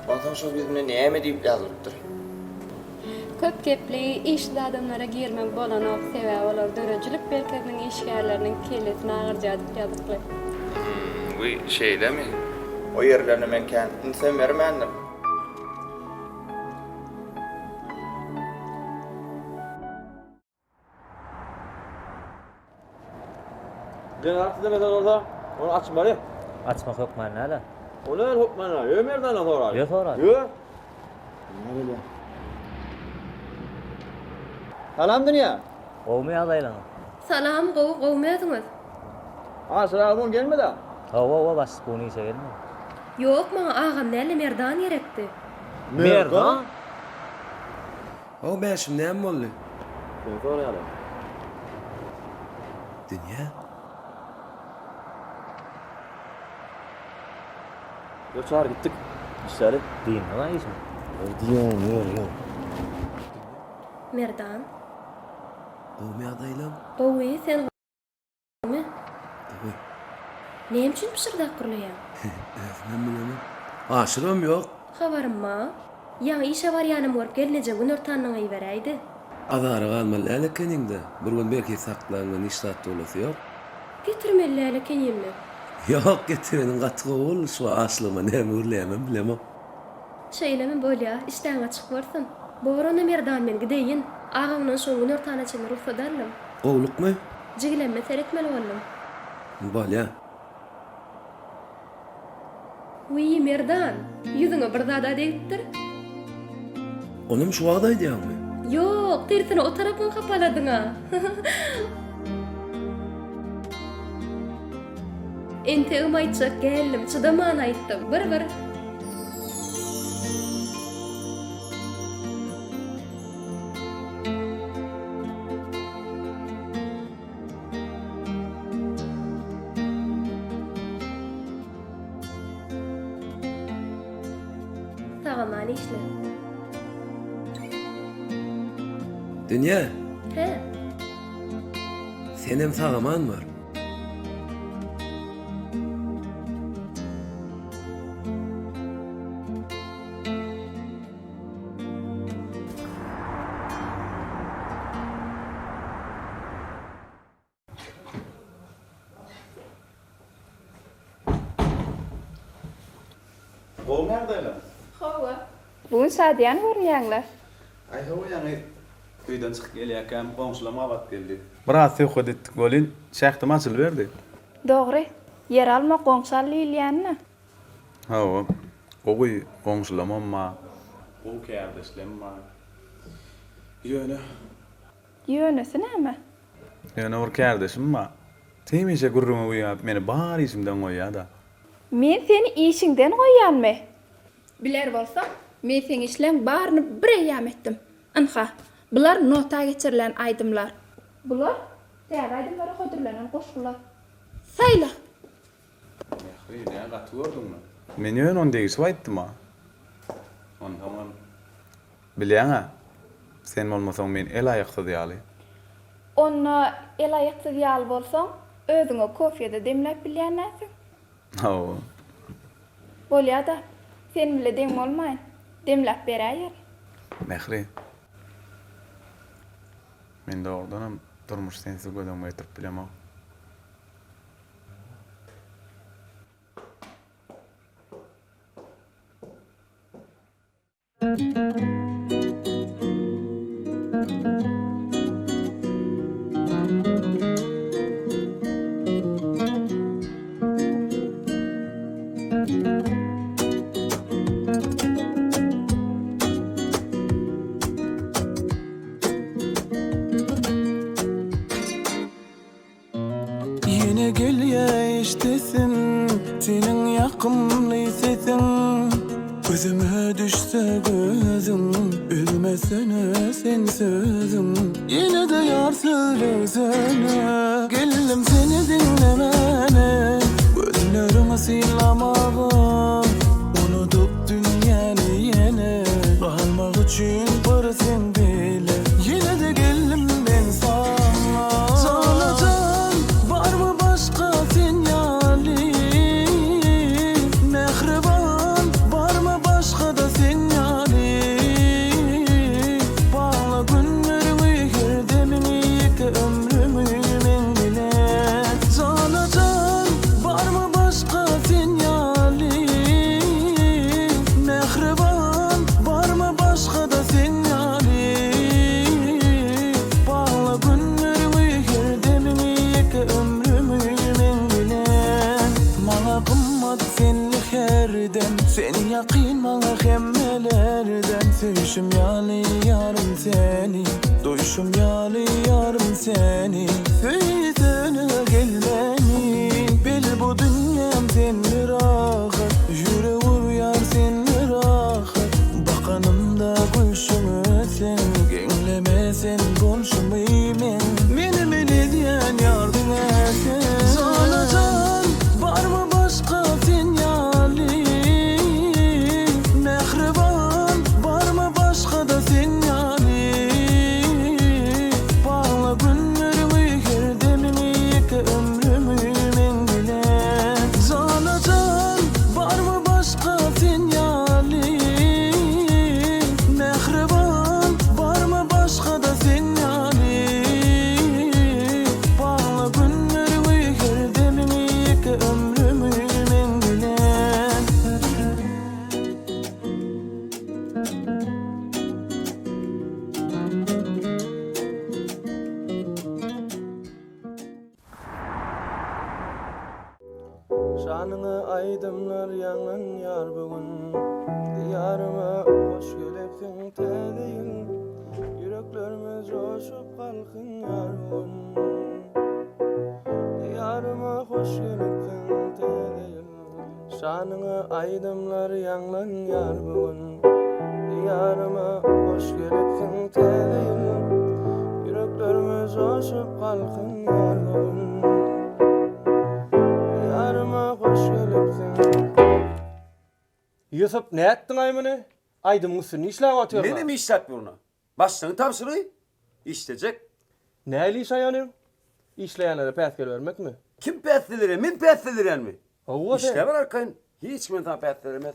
Onsoň şol ýüzünde näme diýip ýazylypdyr? Köp gepli, işsiz adamlara girmek bolanok, sebäbi olar döredijilik merkeziniň işgärleriniň kellesini agyrjak ýazykly. Hum, wiý, şeýlemi? O ýerlerine men kän ünsem bermändim. Jenaýat islemesen bolsa, ony açmaly. Açmak hökman däl-ä. O näme hökman däl? Ýör Merdandan soraly. Ýör soraly. Ýör. Dünýä gelýär. Salam Dünýä. Gowumy ýagdaýlaryňyz? Salam, gowy, gowumy özüňiz? Aşyr aga bu gün gelmedi-ä? Hawa, hawa, başlyk bu gün işe gelmedi. Ýok, maňa agam däl-de Merdan gerekdi. Merdan? Hawa Bäşim näme boldy? Seni soraýarlar. Dünýä. Ýör Çary gitdik. Işläli. Dyndyň-a işiň. Ýör diýýän ýör ýör. Merdan. Gowumy ýagdaýlaň? Gowy, sen gowumy? Gowy. Näme üçin pyşyrdap gürleýäň? Özümem bilemok. Aşyrym ýok. Habarym bar. Ýaňy işe barýanym görüp gelneje günortanyňy iberäýdi. Azara galmaly däl ekeniň-dä. Bir gün belki saklaňdan hiç zat bolasy ýok. Getirmeli däl ekenimmi? Ýok, getireniň gaty gowy boldy. Şu wagt açlygyma näme gürleýämem bilemok. Şeýlemi bolýa, işdäň açyk bolsun. Bor onda Merdan men gideýin. Agaňdan şoň günortana çenli rugsat aldym. Gowlukmy? Jigilemme seretmeli boldum. Bolýa. Wiý, Merdan, ýüzüňe bir zad-a degipdir. Onam şu wagt aýdýaňmy? Ýok, tersine o tarapyňy hapaladyň-a. Entegem aýtjak geldim, çydaman aýtdym. Bir-bir. Sag-aman işle. Dünýä. Hä? Senem sag-aman bar. Gowymy ýagdaýlar? Hawa. Bu gün şadyýan görünýäňler. Aý hawa ýaňy öýden çykyp gelýärkäm goňşulam gabat geldi. Biraz söhbet etdik welin, şähdim açylyberdi. Dogry. Ýer alma, goňşy al diýilýänine. Hawa, gowy goňşulamam bar. Gowy kärdeşlem bar. Ýöne. Ýönesi näme? Ýöne bir kärdeşim bar. Hemişe gürrüňe güýäp, meni bar işimden goýýa-da. Men seni işiňden goýýanmy? Biler bolsaň, men seň işleň baryny bir eýýäm etdim. Ynha, bular nota geçirilen aýdymlar. Bular täze aýdymlara hödürlenen goşgular. Saýla! Mähri, nä gaty gördüňmi? Men ýöne ony degişip aýtdym-a. Onsoňam, bilýäň-ä, sen bolmasaň men el-aýaksyz ýaly. Onda el-aýaksyz ýaly bolsaň, özüňe kofýe-de demläp bilýän dälsiň. Hawa. Bolýa-da, sen bile deň bolmaýyn, demläp beräýerin. Mähri, men dogrudanam durmuşy sensiz göz öňüme getirip bilemok. Ýene gelýä eşdesim seniň ýakymly sesiň Gözüme düşse gözüň üzmesene sen sözüň Ýene-de ýar söylesene geldim seni diňlemäne Gözleriňi synlamaga unudyp dünýäni ýene Galmak üçin bir sen bile Ýene-de geldim men saňa Jana-jan barmy başga sen ýaly Mähriban barmy başga-da sen ýaly Bagla günleriňi her demiňi ýeke ömrümi meň bilen Jana-jan barmy başga sen ýaly Mähriban barmy başga-da sen ýaly Bagla günleriňi her demiňi ýeke ömrümi meň bilen Maňa gymmat senli her dem Sen ýakyn maňa hemmelerden Söýşüm ýaly ýarym seni Duýşum ýaly ýarym seni Söýsene gel meni Bil bu dünýäm senli rahat Ýürek urýar senli rahat Bakanymda gülşüňe sen Geňleme sen bolşumy meň Meni men edýän ýar diňe sen Jana jan barmy başga sen ýaly Mähriban barmy başga-da sen ýaly Bagla günlerimi her demiňi ýeke ömrümi meň bilen Jana jan barmy başga sen ýaly Mähriban barmy başga-da sen ýaly. Şanyňa aýdymlar ýaňlanýar bu gün. Diýaryma hoş gelipsiň Täze ýyl. Ýüreklerimiz joşup galkynýar bu gün. Diýaryma hoş gelipsiň Täze ýyl. Şanyňa aýdymlar ýaňlanýar bu gün. Diýaryma hoş gelipsiň Täze ýyl. Ýüreklerimiz joşup galkynýar bu gün. Diýaryma hoş gelipsiň. Ýusup nätdiňaý muny? Aýdymyň üstünde işläp otyryn-a. Menem işläp ýörün-a. Başlygyň tabşyrygy, işlejek. Nähili iş aý ony? Işleýänlere päsgel bermekmi? Kim päsgel berýär? Men päsgel berýänmi? Hawa sen. Işläber arkaýyn. Hiç kim saňa päsgel bermez.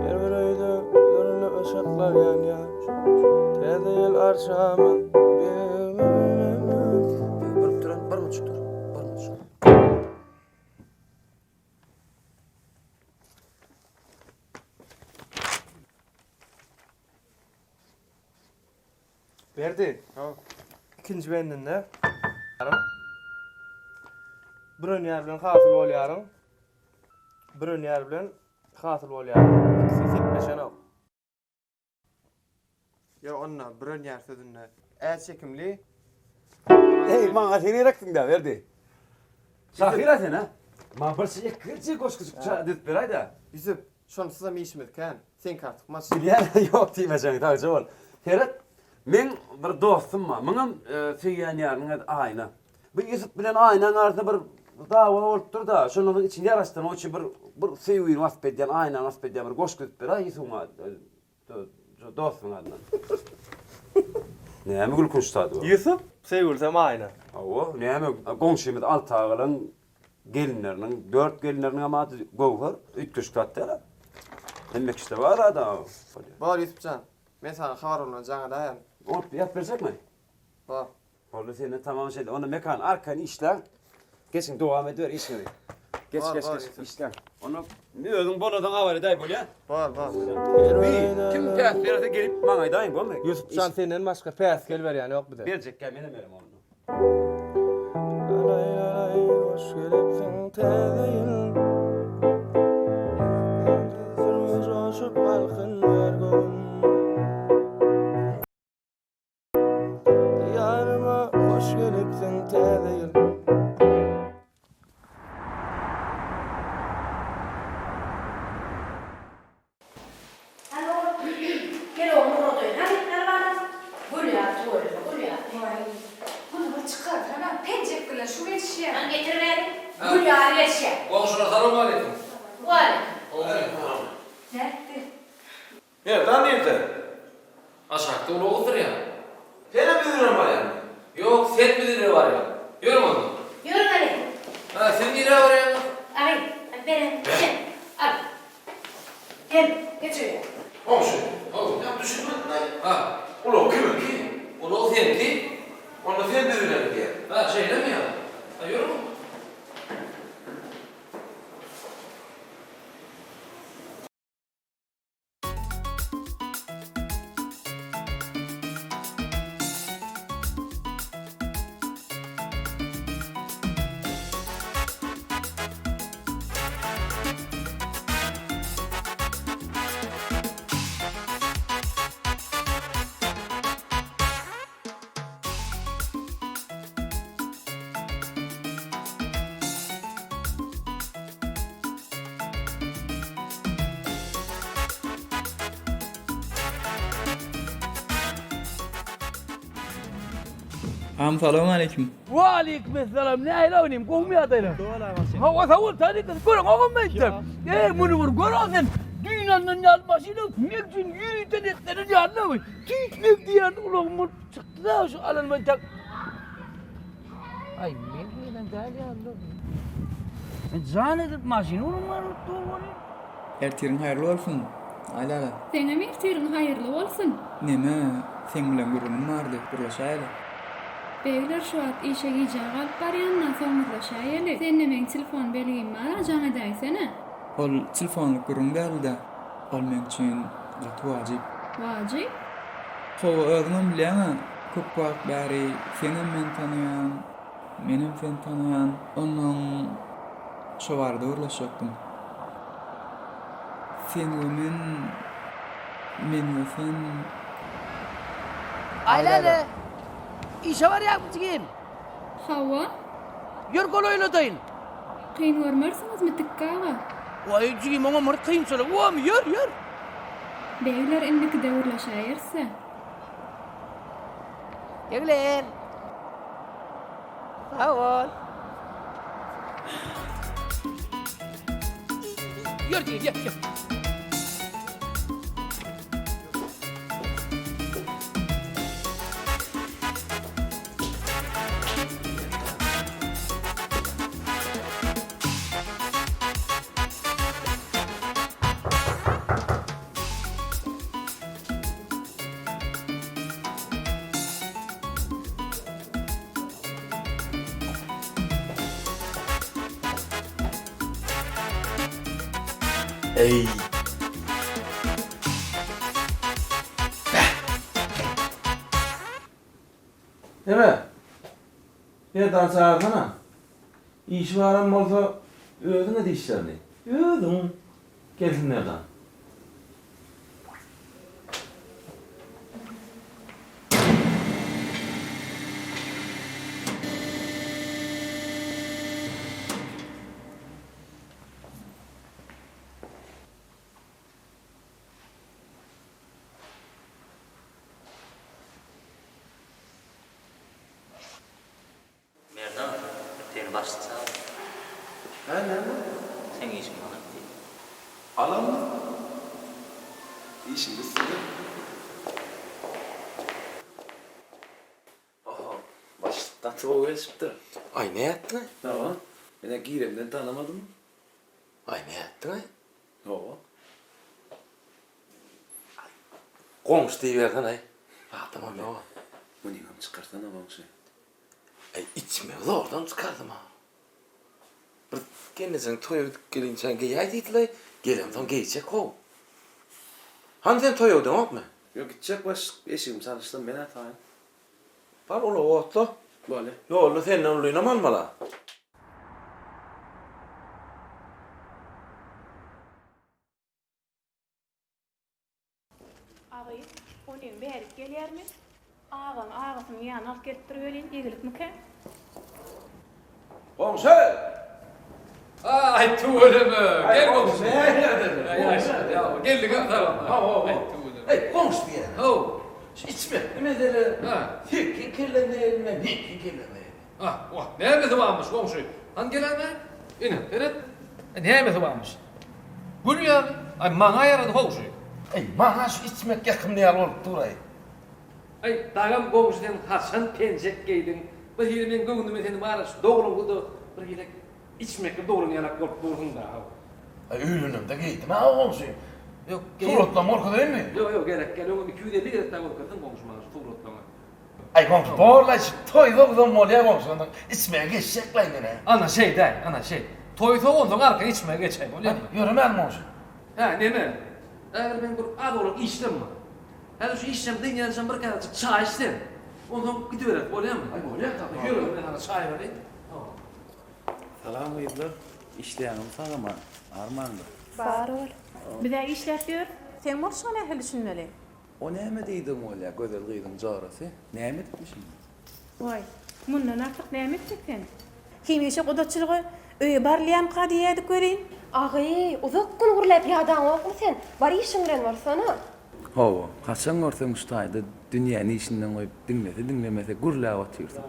Her bir öýde dürli yşyklar ýanýar. Täze ýyl arçamyz Görüp duran bir muçukdyr. Bir muçuk. Berdi. Ikinji bendinde Bürenýär bilen hasyl bolýaryň. Bürenýär bilen hasyl bolýaryň. Ikisi sepleşenok. Ýok onda bürenýär sözünde ä çekimli. Eý maňa sen gereksiň-dä Berdi. Şahyr-a sen-a. Maňa bir şey ekirje goşgujyk düzüp beräý-dä. Ýusup, şonsuzam işimiz kän. Seňki artykmaç. Bilýän, ýok diýmejegiň sagja bol. Seret, meň bir dostum bar. Muňam söýýän ýarynyň ady Aýna. Bu Ýusup bilen Aýnaň arasynda bir dawa bolupdyr-da, şondan soň içini ýaraşdyrmak üçin bir bir söýgini wasp edýän, Aýnany wasp edýän bir goşgy düzüp beräý Ýusubyň dostunyň adyndan. Näme gülkünç zady bar? Ýusup, söýgülisem Aýna. Hawa, näme, goňşymyz Alty agalaň Gelinleriniň, dört gelinleriniňem ady Göwher, üýtgeşik zat däl-ä. Hemme kişide bar ad-a. Bor Ýusup jan, men saňa habar bolanda jaň edäýerin. Bolup, ýazyp berjekmi? Bor. Boldy senden tamam şeýle. Onda Mekan arkaýyn işläň. Geçiň dowam ediber işiňizi. Geç Bor, geç bor geç Ýusup. işläň. Onda özüň boladan habar edäý bolýa. Bor bor. Bi, kim päs berse gelip maňa aýdaýyň bolmy? Ýusup jan senden başga päsgel berýän ýok bize. Berjekkä menem berem onda. Hoş gelipsiň täze ýyl Sürme joşup galkynýar göwün Diýaryma hoş gelipsiň täze ýyl. Hany oglum, gel oglum ugradayyn. Hany, hany balam. Gül ýaly tüweleme, gül ýaly. Waý, muny bir çykarsana, penjek bilen şu gelişýär. Hany getir bäri. Gül ýaly gelişýär. Goňşular salowmaleýkim. Waleýkim. Nätdi? Merdan nirde? Aşakda ulag oturýar. Senem biz bilen barýaňmy? Ýok, sen biz bilen barýaň. Ýörüň onda. Ýörüň hany. Hä, siz nirä barýaňyz? Aý, beren, gel, al. Gel, geç öýe. Goňşy, how, näme düşünmedim-aý? Hä. Ulag kimiňki? Ulag seňki. Onda sen biz bilen gidýäň. Hä, şeýlemi ýa? Hä, ýörüň onda. Agam salowmaleýkim. Waleýkimessalam nähili inim gowmy ýagdaýlar? Hawa sag bol talyk görüň ogam meýtdim. Eý muny bir gör sen düýn alnan ýaly maşyna men üçin ýörite niýetlenen ýaly tüýs meň diýen ulagym bolup çykdy-da şu alanyma tak. Aý men diýen däl ýaly. Men jan edip maşyny ulanman bolup dur welin. Ertiriň haýyrly bolsun, Aýläle. Seňem ertiriň haýyrly bolsun. Neme, seň bilen gürrüňim bardy, gürleşäýeli. Begler şu wagt işe gijä galyp barýan-da, soň gürleşäýeli. Sende meň telefon belgim bar-a, jaň edäýsene. Ol telefonlyk gürrüň däldi-de, ol meň üçin gaty wajyp. Wajyp? Hawa, özüňem bilýäň-ä. Köp wagt bäri seňem meni tanaýaň, menem seni tanaýan. Onnoň şo barada gürleşjekdim. Sen we men, men we sen. Aýläle! Işe barýaňmy jigim? Hawa. Ýör golaýladaýyn. Kyn görmersiňizmi Tikgi aga? Waý jigim oňam bir kynçylygy bormy ýör ýör. Begler indikide gürleşäýeris-dä. Begler. Sag bol. Ýör jigim ýör ýör. Eý. Neme? Merdan çagyrsana. Işi baram bolsa özüň et işlerini. Özüň. Gelsin Merdan. Merdan, seni başlyk çagyrdy. Hä, näme? Seň işiň maňa diýdi. Alanmy? Işiň üstünde. Oho, başlyk gaty gowy gelşipdir. Aý, nätdiň-aý? Hawa, men-ä giremden tanamadym. Aý, nätdiň-aý? Hawa. Goňşy diýibersen-aý. Adamam ýog-a. Munyňam çykarsana goňşy. Aý, içmegi zordan çykardym-a. Bir gelnejeň toýa gidip gelinçäň geýäý diýdilaý, gelemsoň geýjek-how. Hany sen toýa gideňokmy? Ýok, gitjek başlyk, eşigimi çalyşsam men-ä taýyn. Bar ulagy otla. Bolýa. Ýolda senden ulynam almal-a. Agy, onyň bärik gelýärmi? Agaň agasynyň ýanyna alyp gelipdir welin, egilikmikä? Goňşy! Aý, tüweleme! Gel goňşy! Geldiňem salam. Eý, goňşy diýýän. Haw. Şu içmekli mesele. Seňki kelläňde elinde, meňki kellämde elinde. Ah, wah, nämesi barmyş, goňşy? Hany geläýme? Ine, seret. Nämesi barmyş? Gül ýaly. Aý, maňa ýarady how şu. Eý, maňa şu içmek ýakymly ýaly bolup dur-aý. Aý, dagam goňşy sen haçan penjek geýdiň? Bir hili meň göwnüme sen bar-a şu dogruňda-da bir hili içmekli dogran ýalak bolup dursuň-da, how. Aý, öýlenemde geýdim-ä goňşy. Ýok, Suratlaryňy görkezeýinmi? Ýok, ýok, gerek däl. Öňem 250 gezek dagy görkezdiň goňşy maňa şu suratlaryňy. Aý goňşy borlaý şu toý sowsam bolýa goňşy ondan içmäge geçjekläý menä. Ana şeýdäý ana şeý. Toý sowansoň arkaýyn içmäge geçäý bolýamy. Hany ýöremäli goňşy. Hä neme? Häzir meň bir az oglan işlem bar. Häzir şu işlem dynýançam bir käsejik çaý iç sen. Onsoň gidibereris bolýamy? Aý bolýa tabi. Ýör men saňa çaý bereýin. Salam gyzlar, işleýäňizmi sag-aman, armaňda. Bar bol. Biz-ä işläp ýörüs. Seň bolşuňa nähili düşünmeli? O näme diýdigiň bolýa, gözel gyzyň jorasy? Näme edipmişim? Waý, mundan artyk näme etjek sen? Hemişe gudaçylyga öýe barylýamyka diýýädik welin. Agy, uzak gün gürläp ýadaňokmy sen? Bar işiň bilen bolsana. Hawa, haçan görseň şu taýda dünýäni işinden goýup diňlese-diňlemese gürläp otyrsyň.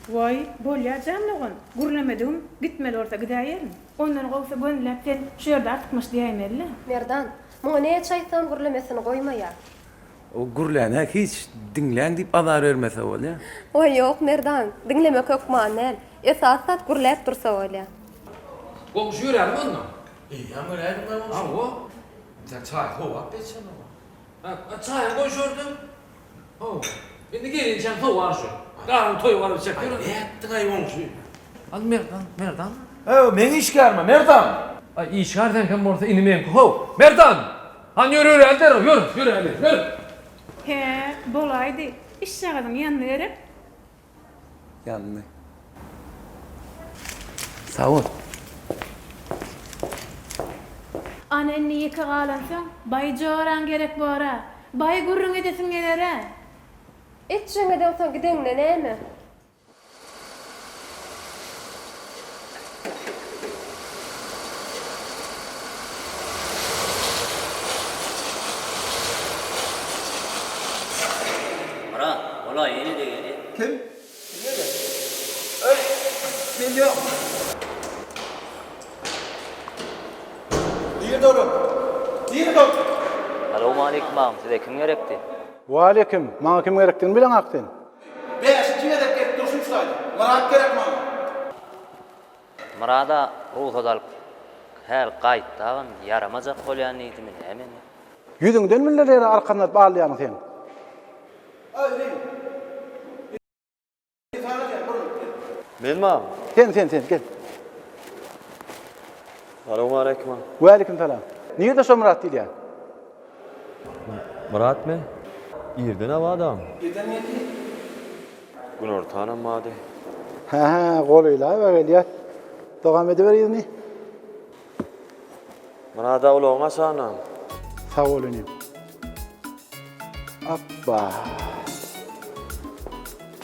Waý, bolýa jan dogan, gürlemedigim, gitmeli bolsa gidäýerin. Ondan gowusy gönüläp sen şu ýerde artykmaç diýäýmeli-le. Merdan, Muňa näçe aýtsam gürlemesini goýmaýar. O gürlänä hiç diňläň diýip azar bermese bolýa. Waý ýok Merdan, diňlemek hökman däl. Esasy zat gürläp dursa bolýa. Goňşy ýörälim onda. Eýýäm göräýdiň-ä goňşy. Hawa. Sen çaý sowap geçenok. Hä, çaýam goý şu ýerde. Hawa. Indi gelinçäň sowar şu. Garyn toýup alyp içjek. Aý nätdiň-aý goňşy? Al Merdan, Merdan. Hawa, meň işgärime, Merdan! Aý işgär seňkem bolsa indi meňki how. Merdan! Hany ýör ýöräli derrew, ýör, ýöräli, ýör! Hä, bolaýdy. Işjagazyň ýandy gerek? Ýandy. Sag bol. Ana indi ýeke galansoň, baý joraň gerek bor-a. Baý gürrüň edesiň geler-ä. Etjegiň edeňsoň gideňde näme? Myrat, ol-a ýene-de gelýär. Kim? Kim gelýär? Öý, men ýok. Nirde olar? Nirde ol? Salowmaleýkim agam, size kim gerekdi? Waleýkim, maňa kim gerekdigini bileňak sen. Bäşinji gezek gelip durşum şu taýda. Myrat gerek maňa. Myrada rugsat alyp häl gaýtdy agam, ýaramajak bolýan diýdimi näme indi? Ýüzüňden bildirýär arkanladyp alýaň sen. Men mam. Sen sen sen gel. Salowmaleýkim agam. Waleýkim salam. Nirde şo Myrat diýilýän? Myratmy? Irden abadam. Irden geldi. Günortanam bardy. Hä hä golaýlap gelýär. Dowam ediber yzyny. Myrada ulagyň aşagyndan. Sag bol inim. Oppa.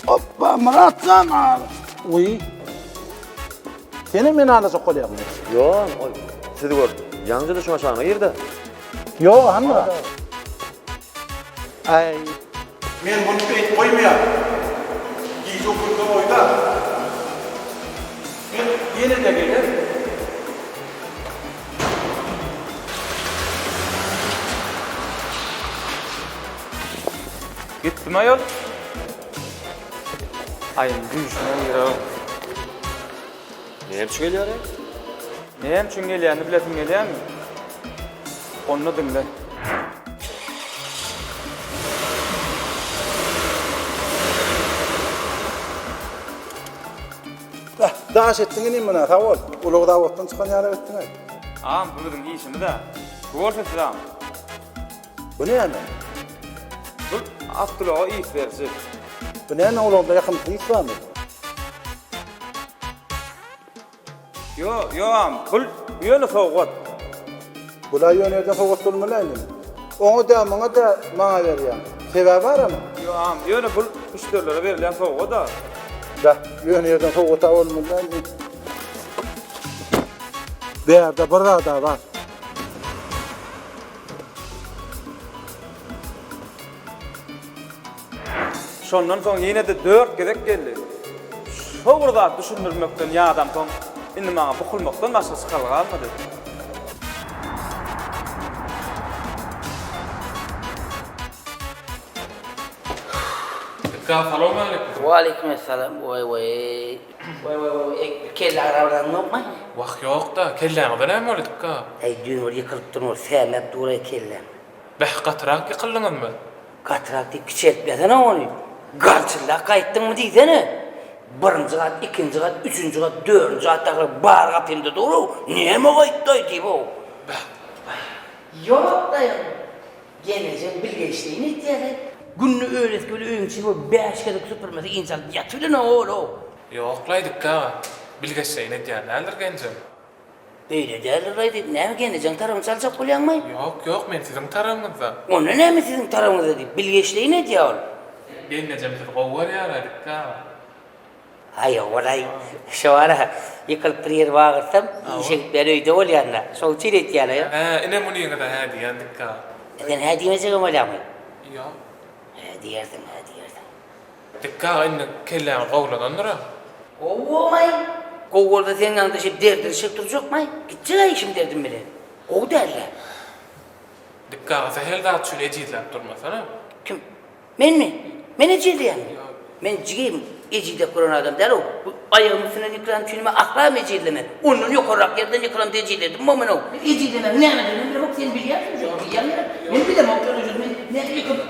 Oppa Myratjan. Uý. Senem meni alajak bolýarmy? Ýok, ol sizi görüp, ýaňja-da şuň aşagyna girdi. Ýok, hany Myrat? Aý. Men muny beýdip goýmaýan. Gije ukyňda oýna. Men ýene-de gelerin. Gitdim aýol. Aýyň düýşüne girer. Näme üçin gelýär-eý? Näme üçin gelýänini bilesiň gelýärmi? Onda diňle. Beh, daş etdiň inim muny, sag bol. Ulag zawoddan çykan ýaly etdiň-aý. Agam, bu biziň işimiz-ä. Bu bolsa siz agam. Bu näme? Bu awtoulaga ys beriji. Bu näme ulagda ýakymsyz ys barmy? Ýo, ýo agam, bul ýöne sowgat. Bula ýöne ýerden sowgat bolmaly indi. Oňa dä, muňa dä maňa berýäň. Sebäbi baramy? Ýo agam, ýöne bul müşderilere berilýän sowgat-a. Beh, ýöne ýerden sowgat-a bolmaly indi. Bärde bir zad-a bar. Şondan soň ýene-de dört gezek geldi. Şo bir zat düşündirmekden ýadamsoň, indi maňa bukulmakdan başga çykalga galmady. Dikkat salowmaleýkim. Waleýkim essalam. Waý waý. Waý waý waý eý kelle agrabraň ýokmy? Wah ýokda, kelläňize näme boldy Dikkat? Eý düýn bir ýykylypdyryn ol sämäp dur-aý kelläm. Beh gatyrak ýykyldyňyzmy? Gatyrak diýip kiçeltmesene ony. Galçyllap gaýtdyňmy diýsene. Birinji gat, ikinji gat, üçünji gat, dördünji gatdakylar bary gapymda dur-ow, näme gaýtdaý diýip-ow. Beh. Ýok daýaw. Gelnejeň bilgeşleýin etýär-le. Günde öýlesi bile öýüň içini bir bäş gezek süpürmese ynjalyp ýatybilenok ol-ow. Ýok-laý Dikgi aga, bilgeşleýin edýän däldir genjem. Beýle däldir-laý diýip, näme gelnejeň tarabyny çaljak bolýaňmy? Ýok, ýok, men siziň tarabyňyzda. Onda näme siziň tarabyňyzda diýip, bilgeşleýin edýär ol. Gelnejem sizi gowy görýär-ä Dikgi aga. Aý, ol-aý, şo ara ýykylyp bir ýeri bagyrtsam, işe gitmän öýde bolýan-da. Şoň üçin etýän-aý. Hä, ine munyňyza hä diýýän Dikgi aga. Sen hä diýmejegem bolýaňmy? Ýok. Hä diýersiň, hä diýersiň. Dikgi aga indi kelläňiz gowulanandyr-a? Gowy bolmaý. Gowy bolsa seň ýanyňda şeýdip derdinişip durjakmaý? Gitjeg-ä işim derdim bilen. Gowy däl-dä. Dikgi aga sähel zat üçin ejizläp durmasana. Kim? Menmi? Men ejizleýänmi? Men jigim, ejizläp gören adam däl-ow. Bu aýagymyň üstünden ýykylan üçinmi aslam ejizlemen. Ondan ýokarrak ýerden ýykylamda ejizledim men ow. Ejizlemegiň nämediginem bilemok, sen bilýänsiň şony, bilýän gerek. Men bilemok ýöne şony men nädip ýykyp.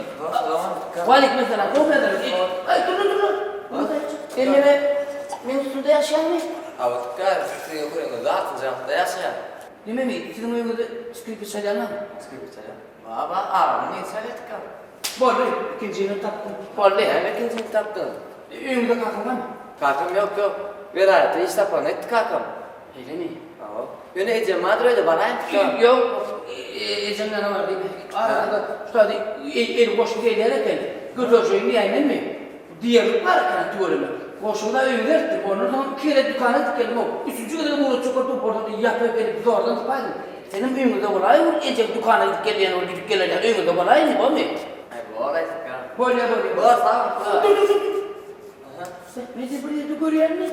Waleýkim essalam, gowy häzir. Aý, dur-la, dur-la. Sen neme, meň üstümde ýaşaýaňmy? Hawa, Tükgär, siziň öýüňizde altynjy gatda ýaşaýan. Nememi, siziň öýüňizde skripka çalýanlarmy? Skripka çalýan. Bar, bar, agamyň nesi çalýar Tükgär? Boldy, ikinjini tapdym. Boldy, näme ikinjini tapdyňyz? Öýüňde kakaň barmy? Kakam ýok, ýok. Welaýatda iş saparyna gitdi kakam. Şeýlemi? Hawa. Ýöne ejem bardyr öýde, baraýyn tutsa. Ýok, ejem ýana bar diýme. Arada şu taýda eli goşly gelýän eken. Göterjegiň diýäýmenmi? Diýerlik bar eken-ä tüweleme. Goşuny-da öýüňe eltdim. Ondan soň iki gezek dükana gidip geldim-ow. Üçünji gezegem ugratjak bolup durup bolsa ýapyp gelip zordan sypaýdym. Senem öýüňizde bolaý ol ejeň dükana gidip gelýän ol gidip geler ýaly öýüňizde bolaýmy, bormy? Aý, bor-aý, Sypýan. Bolýa, bolýa. Bor, sag bol. Dur, dur, dur, dur. Men seni bir ýerde görýänmi?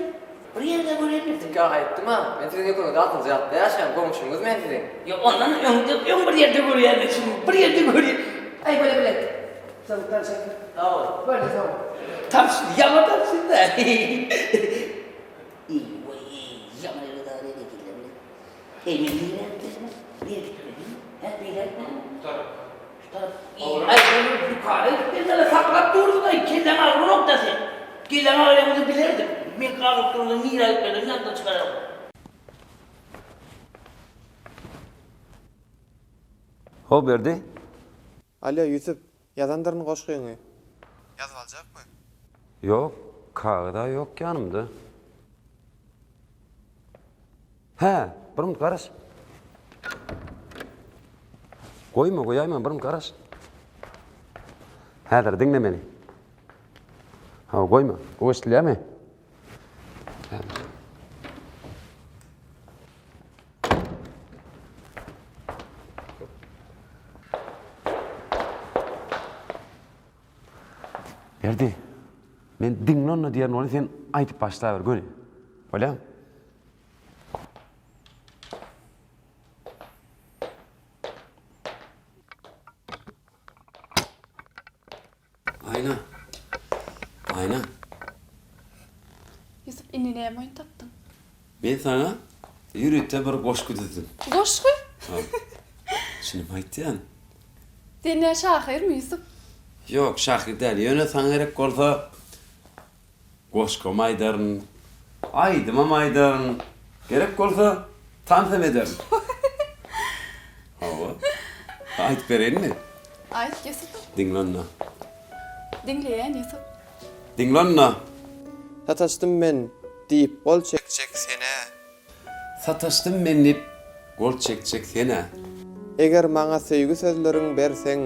Bir ýerde görýänmi? Sypýan aýtdym-a, men siziň ýokaryňyzda altynjy gatda ýaşaýan, goňşyňyz men siziň. Ýok, ondan öňde, öň bir ýerde görýänmi? Şuny bir ýerde görýän. Aý, bolýa, bolýa. Sag bol, tanşaýyn. Sag bol. Bolýa, sag bol. Tanşdy, ýaňy tanşdy-da. Eý, waý, ýaňy Eý, men nirä gitmeli? Nirä gitmeli? Hä, nirä gitmeli? Şu tarap. Şu tarap. Aý, sen dükana gidip gelmeli, saklap dursuň-aý, kelläň agranok-da sen. Kelläň agyrýan bolsa bilerdim. Men galyp duranda nirä gitmelidigini ýatdan çykararyn. How Berdi. Alýo, Ýusup, ýazandyryn goşgyňy. Ýazyp aljakmy? Ýok, kagyz-a ýok ýanymda. Hä, bir minut garaş. Goýma, goýaýma, bir minut garaş. Häzir diňle meni. Ha, goýma. Gowy eşidilýärmi? Häzir. Berdi, men diňle onda diýerin ony sen aýdyp başlaber göni. Bolýamy? Aýna. Aýna. Ýusup indi näme oýun tapdyň? Men saňa ýörite bir goşgy düzdüm. Goşgy? Çynymy aýtýan. Sen nä şahyrmy Ýusup? Ýok, şahyr däl. Ýöne saňa gerek bolsa Goşgam aýdaryn, aýdymam aýdaryn, gerek bolsa tansam ederin. Hawa. Aýdyp bereýinmi? Aýt, Ýusup. Diňle onda. Diňleýän, Ýusup. Diňle onda. Sataşdym men diýip gol çekjek sen-ä. Sataşdym men diýip gol çekjek sen-ä. Eger maňa söýgi sözleriň berseň.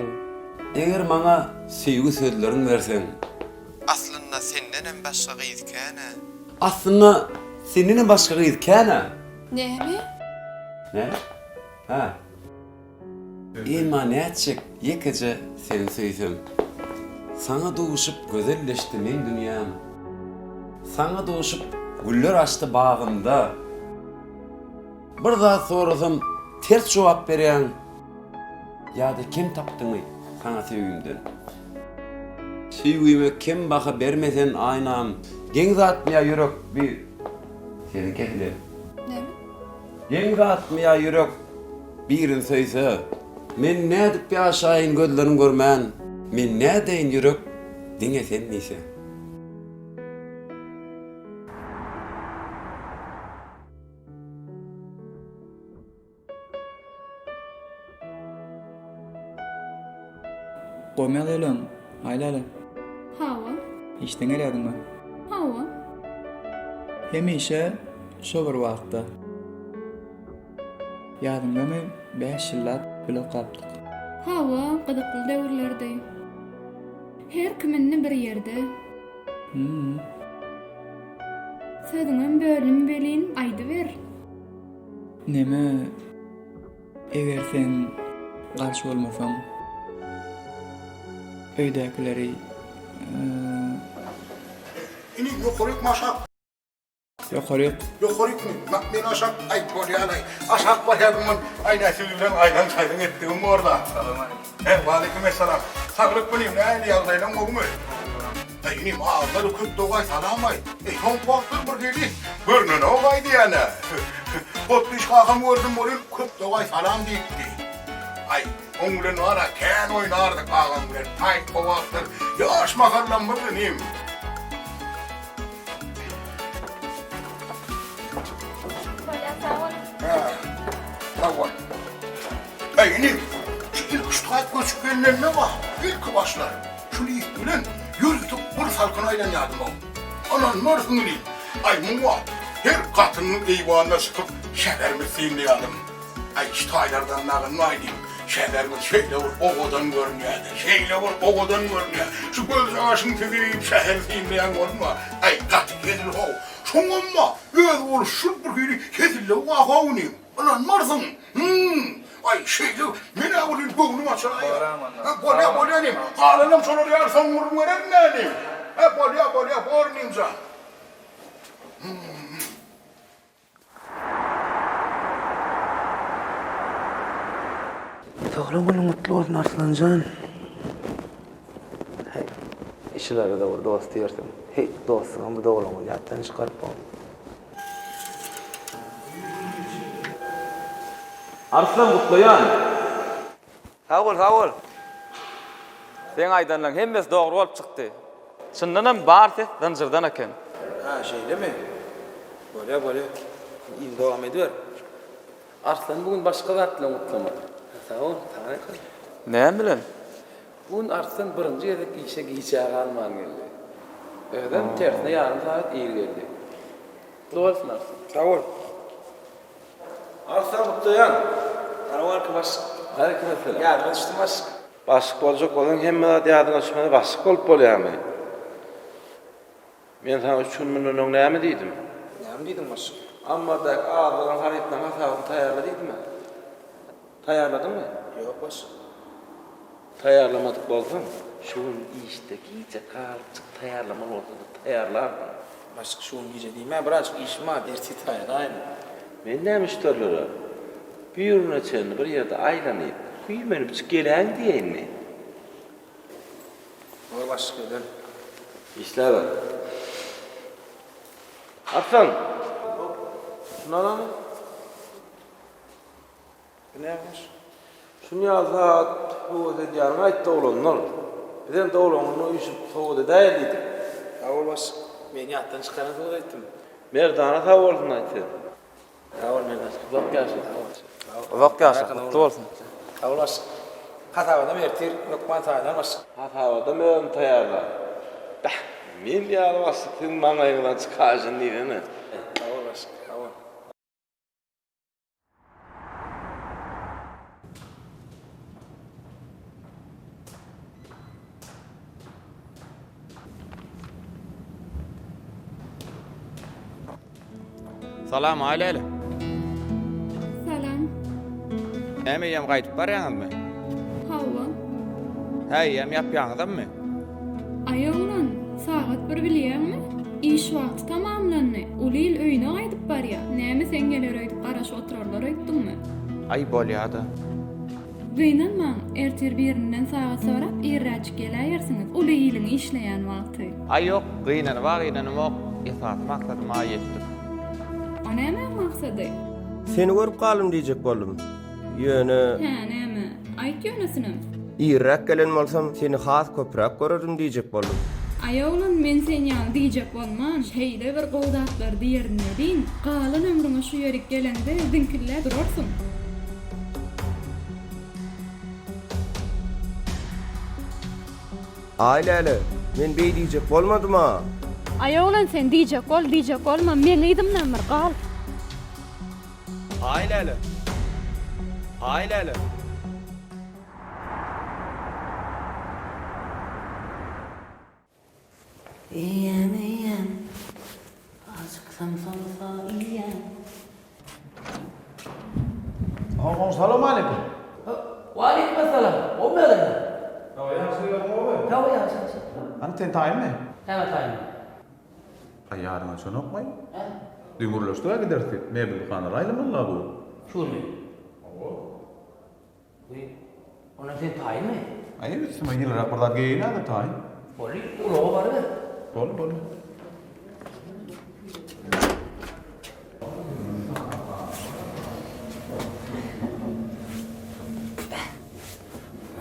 Eger maňa söýgi sözleriň berseň. Aslynda sendenem başga gyz kän-ä. Aslynda sendenem başga gyz kän-ä. Näme? Näme? Hä. Emma nätjek ýekeje seni söýsem. Saňa duşup gözelleşdi meň dünýäm. Saňa duşup güller açdy bagymda. Bir zat sorasam ters jogap berýäň. Ýa-da kem tapdyňmy saňa söýgimden. Söýgime kem baha berme sen aýnam. Geň zatmy ýa ýürek bi sesiň kesilýär. Näme? Geň zatmy ýa ýürek birin söýse. Men nädip ýaşaýyn gözleriň görmän. Men nädeýin ýürek diňe sen diýse. Gowy ýazýalaň, Aýläle. Hawa. Işden gelýärdiňmi? Hawa. Hemişe şo bir wagtda. Ýadyňdamy, bäş ýyllap bile okapdyk. Hawa, gyzykly döwürlerdi. Her kim indi bir ýerde. Hüm. Sözüňem böldüm welin, aýdyber. Neme, eger sen garşy bolmasaň, öýdäkileri, Ini ýokaryk aşak? Ýokaryk. Ýokarykmy? Mak men aşak, aý bolýan-aý. Aşak barýardym men. Aý nä siz bilen aýlan-çaýlan etdigim bor-da. Salam aleýkum. He, waleýkim essalam. Saglyk bilim, nähili ýagdaýlaň gowumy? Aý inim, azlar köp dogaý salam-aý. Eý, soňky wagtlar bir hili görnenok-aý diýýän-ä. Potdyş kakam gördüm welin, köp dogaý salam diýipdi. Aý, oň bilen bar-a, kän oýnardyk agam bilen. Aý, o wagtlar ýaş mahallamyz inim. Bolýar, sag boluň. Hä, sag bol. Äý, inim, şu. Ilki şu taýt göçüp gelnende bar, ilki başlar, şul it bilen ýörite bir salkyn aýlanýardym-ow. Ynanmarsyň inim, aý muňa her gatynyň eýwanyna çykyp şäherimizi synlaýardym. Aý şu taýlardan nagynyny aýdym, şäherimiz şeýle bir owadan görünýär-de, şeýle bir owadan görünýär. Şu gözjagaşyň süzüp şäheri synlaýan bolma, aý gaty hezil-how. Şoňam-a özboluşly bir hili hezilligi bar-how inim. Ynanmarsyň. Hum! Aý, şeýle, men-ä welin göwnüm açylaýýar. Hä, bolýa, bolýa inim. Galanam şolar ýaly soň gürrüň bererin-dä inim. Hä, bolýa, bolýa, bor inim jan. Hum! Doglan günüň gutly bolsun Arslanjan. Heý, işilere-de bir dost diýersiň. Heý, dostuňam bu doglan güni ýatdan çykaryp bol. Arslan gutlaýan. Sag bol sag bol. Seň aýdanlaň hemmesi dogry bolup çykdy. Çyndanam bar ses zynjyrdan eken. Hä şeýlemi? Bolýa bolýa. Yzy dowam ediber. Arslan bu gün başga zat bilen gutlamaly. Sag bol, saňa aýtgyn. Näme bilen? Bu gün Arslan birinji gezek işe gijä galman geldi. Özem tersine ýarym sagat ir geldi. Gutly bolsun Arslan. Sag bol. Arslan gutlaýan. Salowmaleýkim başlyk. Aleýkim esselam. Ýadyňa düşdüm başlyk. Başlyk boljak bolsaň hemme zat ýadyňa düşmese başlyk bolup bolýarmy? Men saňa üç gün mundan öň näme diýdim? Näme diýdiň başlyk? Ammardaky azygyň harytlaryň hasabyny taýýarla diýdim-ä. Taýýarladyňmy? Ýok başlyk. Taýýarlamadyk bolsaň, şu gün işde gijä galypjyk taýýarlamaly bolsa-da taýýarlardyň. Başlyk şu gün gije diýme, birazjyk işim bar, ertir taýýarlaýyn. Men näme müşderilere birine çenli bir ýerde aýlanyp, güýmenipjik geläýiň diýeýinmi? Bor başlyk ederin. Işläber. Arslan! Şuny al hany. Bu nämiş? Şuny ýaly sagat höwes edýäniňi aýtdy oglanlar. Bizem doglan gününe üýşüp sowgat edäýeli diýdik. Sag bol başlyk. Meni ýatdan çykaran söz aýtdym. Merdana sag bolsun aýt sen. Sag bol Merdan. Uzak ýaşa. Uzak ýaşa, gutly bolsun. Sag bol başlyk. Hasabatam ertir hökman taýynlar başlyk. Hasabatam özüm taýýarlar. Bäh, men ýaly başlyk siziň maňlaýyňyzdan çykaýşyny diýsene. Sag bol başlyk, sag bol. Salam Aýläle. Salam. Näme eýýäm gaýdyp barýaňyzmy? Hawa. Hä eýýäm ýapýaňyzammy? Aý oglan, sagat bir bilýäňmi? Iş wagty tamamlandy. Uly il öýüne gaýdyp barýa. Näme sen geler öýdüp garaşyp oturarlar öýtdüňmi? Aý bolýada. Gynanmaň, ertir birinden sagat sorap irräjik geläýersiňiz, uly iliň işleýän wagty. Aý ýok, gynanyba gynanamok, esasy maksadyma ýetdim. O nämäň maksady? Seni görüp galdym diýjek boldum. Ýöne. Hä, näme? Aýt ýönesinem. Irräk gelen bolsam, seni has köpräk görerdim diýjek boldum. Aý oglan, men sen ýaly diýjek bolman, şeýle bir gowy zatlar diýerin welin, galan ömrüňe şu ýerik geleňde ziňkilläp durarsyň. Aý läle, men beý diýjek bolmadym-a. Aý oglan sen diýjek bol, diýjek bolma, meň yzymdan bir gal. Aý läle. Aý läle. Iýýän iýýän Ajyksam somsa iýýän. Goňşy salowmaleýkim. Waleýkim essalam. Gowmy ýagdaýlar? Hawa ýagşy ýagdaýlar gowmy? Hawa ýagşy ýagşy. Hany sen taýynmy? Näme taýyn? Aý ýadyňa düşenokmy? Düýn gürleşdik-ä gideris diýip, mebel dükanlara aýlanmaly-la bu gün. Şu günmi? Hawa. Wiý, onda sen taýynmy? Aý, üstüme ýylyrak bir zat geýeýin häzir taýyn. Boldy, ulaga baryber. Boldy, boldy. Beh,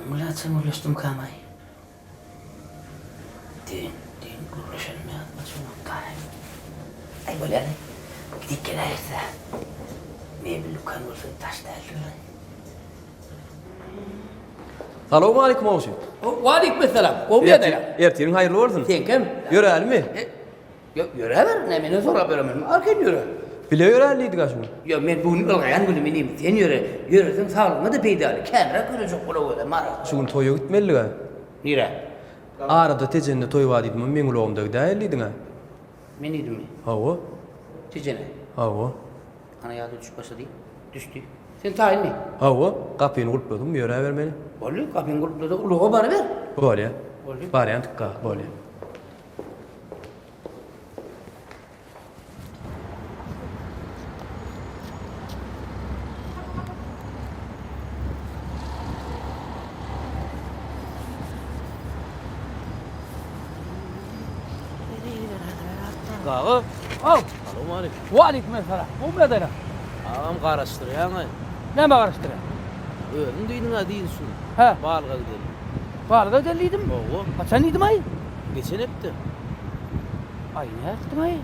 muň bilen haçan gürleşdimkäm-aý? Düýn, düýn gürleşenim ýadyma düşenok-da. Aý, bolýa-da, gidip geläýeris-ä. Mebel dükan bolsa daş däldir-le. Salowmalikim goňşy. Waleýkim essalam. Gowy ýagdaýlar. Ertiriň haýyrly bolsun. Seňkem. Ýörälimi? Ýok, ýöräber. Näme menden sorap ýöremen. Arkaýyn ýöre. Bile ýöräli diýdik-ä şu gün. Ýok, men bu gün ylgaýan günüm inim. Sen ýöre. Ýöreseň saglygyňa-da peýdaly. Känräk ýörejek bolawerem ara. Şu gün toýa gitmelidig-ä. Nirä? Arada Tejende toý bar diýdim, meň ulagymda gidäýeli diýdiň-ä. Men diýdimmi? Hawa. Tejene? Hawa. Ana ýada düşüp başlady. Düşdi. Sen taýynmy? Hawa, gapyny gulpladym, ýöräbermeli. Boldy, gapyňy gulplada, ulaga baryber. Bolýa. Boldy. Barýan tykga, bolýa. Gaga. Aw. Salowmaleýkim. Waleýkim essalam. Gowmy ýagdaýlar? Agam garaşdyrýaňaý. Näme garaşdyrýaň? Özüň diýdiň-ä diýdi şu. Hä. Balyga gideli. Balyga gideli diýdim? Hawa. Haçan diýdim-aý? Geçen hepde. Aý, nätdim-aý?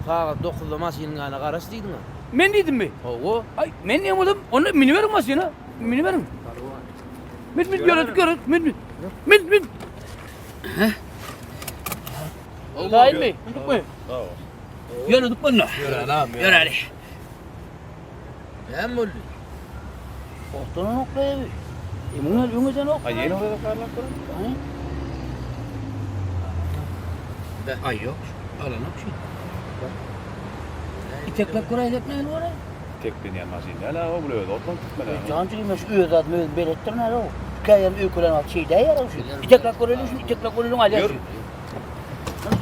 Sagat dokuzda maşynyň ýanyna garaş diýdiň-ä. Men diýdimmi? Hawa. Aý, men diýen bolsam, onda müniberiň maşyna. Müniberiň. Min, min, ýöredik, ýöredik, min, min. Min, min. Hä? Taýynmy? Mündükmi? Ýöredik onda. Ýöräli agam, ýöräli. Näme boldy? Otdan oklaýar. E muňa öňeden ok. Aý, ýene bir barlap görün. Aý ýok, alanok şu. Itekläp göräýsek nähili bolar? Iteklenýän maşyn däl aga, bul özi otlanyp gitmeli. Jan jigim, şu öz zadymy özüm beletdirin hä-ow. Käýem öýkelän wagt şeýdäýýär-ow şu. Itekläp göreliň şuny, itekläp göreliň alýar şu.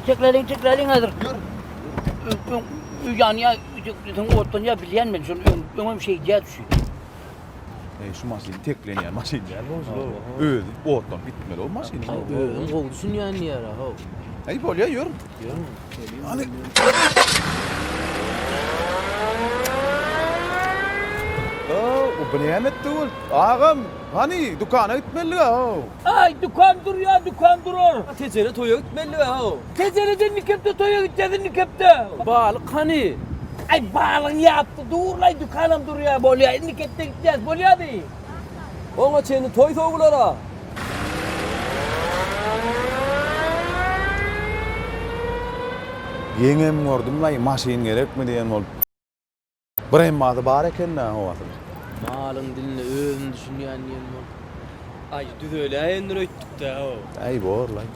Itekläliň, itekläliň häzir. Ýör. Öň ýanýar, itekleseň otlanýar bilýän men şony öň, öňem şeýdýärdi şu. Eý, şu maşyn iteklenýän maşyn däl goňşular. Özi otlanyp gitmeli o maşyn. Özüm gowy düşünýän diýýär-ä, how. Eý, bolýa, ýör. Ýör. Hany. How, bu näme etdi ol? Agam, hany, dükana gitmelidik-ä, how. Aý, dükan durýar, dükan durar. Tejene toýa gitmelidik-ä, how. Tejenede indiki hepde toýa gitjäs, indiki hepde. Balyk hany? Aý, balygyň ýapdy dur-laý, dükanam durýar, bolýar, indiki hepde gitjäs, bolýardy. Oňa çenli toý sowular-a. Ýeňňem gördüm-laý, maşyn gerekmi diýen bolup. Bir emmasy bar eken-dä howasyny. Malyň diline özüm düşünýän diýen bolup. Aý, düzeläýendir öýtdük-dä-ow. Äý, bor-laý.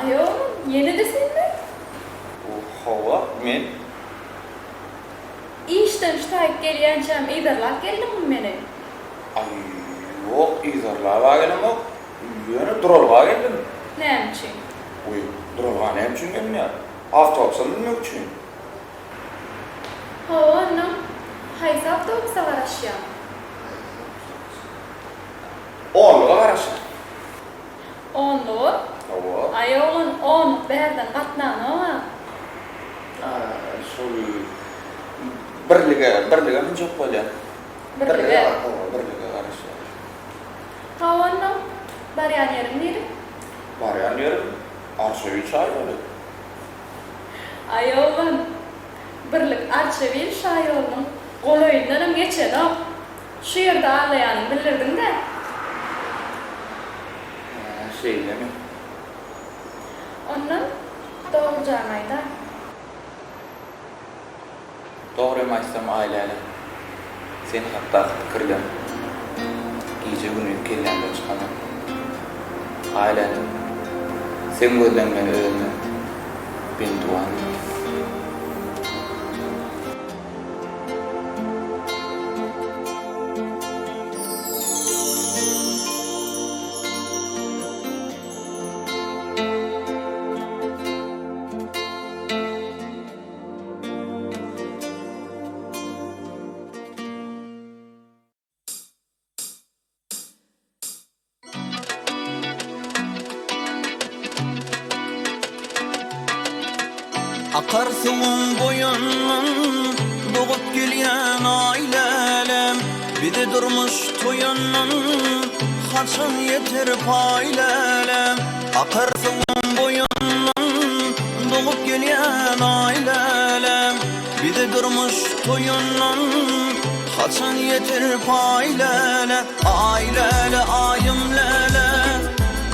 Aý oglum, ýene-de senmi? Hawa, men. Işden şu taýyp gelýänçäm yzarlap geldiňmi meni? Aý, ýok, yzarlab-a gelemok. Ýöne duralga geldim. Näme üçin? Wiý, duralga näme üçin gelinýär? Awtobusa münmek üçin. Hawa, onnoň haýsy awtobusa garaşýaň? Onluga garaşýan. Onluga? Hawa. Aý, oglan, onluk bärden gatnanok-a. Şol birlige, birlige münjek bolýan. Birlige? Hawa, birlige garaşýan. Hawa, onnoň barýan ýeriň nire? Barýan ýerim Arçabil şaýoly. Aý, oglan, birlik Arçabil şaýolunyň golaýyndanam geçenok. Şu ýerde aglaýanyňy bildirdiň-dä. Hä, şeýlemi? Ondan dogrujaňy aýdaý. Dogrymy aýtsam, Aýläle. Sen hakdaky pikirlem gije-gündiz kellämden çykanok. Aýlänem, seň gözleň meni özüne bendiwan etdi. Akar suwuň boýundan dogup gelýän aý lälem, Bizi durmuş toýundan haçan ýeter paý lälem. Akar suwuň boýundan dogup gelýän aý lälem, Bize durmuş toýundan haçan ýeter paý läle. Aý läle, aýym läle,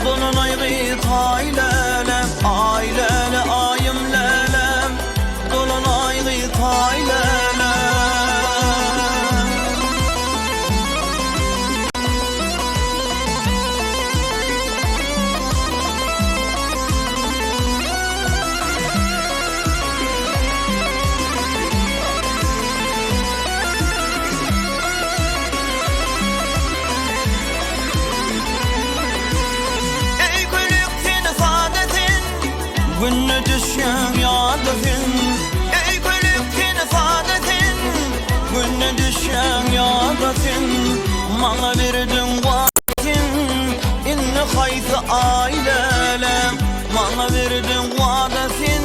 Dolanaý gyz taý läle. Aý läle, aýym läle, Dolanaý gyz taý läle. Eý gülük sen sada sen, Günde düşýäň ýada sen. Eý gülük sen sada sen, Günde düşýäň ýada sen. Maňa berdiň wada sen, Indi haýsy aý läle. Maňa berdiň wada sen,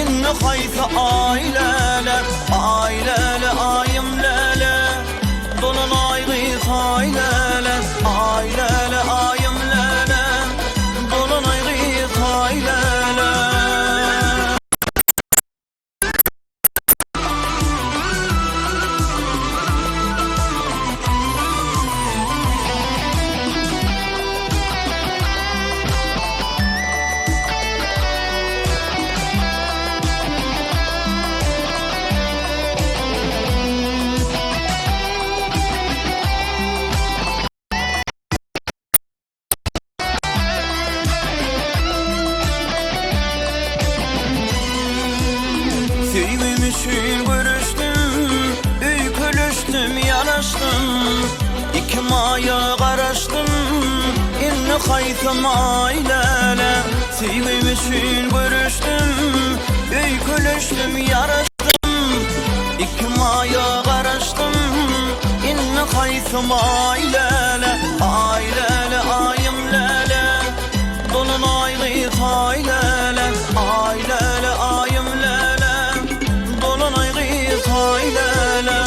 Indi haýsy aý läle. Aý läle, aýym läle, Dolan aý gyz aý läle. Aý läle, aýym läle, Dolan aý gyz aý läle. Söýgüm üçin göreşdim, öýkeleşdim, ýaraşdym. Iki maýa garaşdym, indi haýsy maý läle. Söýgüm üçin göreşdim, öýkeleşdim, ýaraşdym. Iki maýa garaşdym, indi haýsy maý läle. Aý läle, aýym läle, dolan aý gyz aý läle. Aý läle, aýym läle, dolan aý gyz aý läle.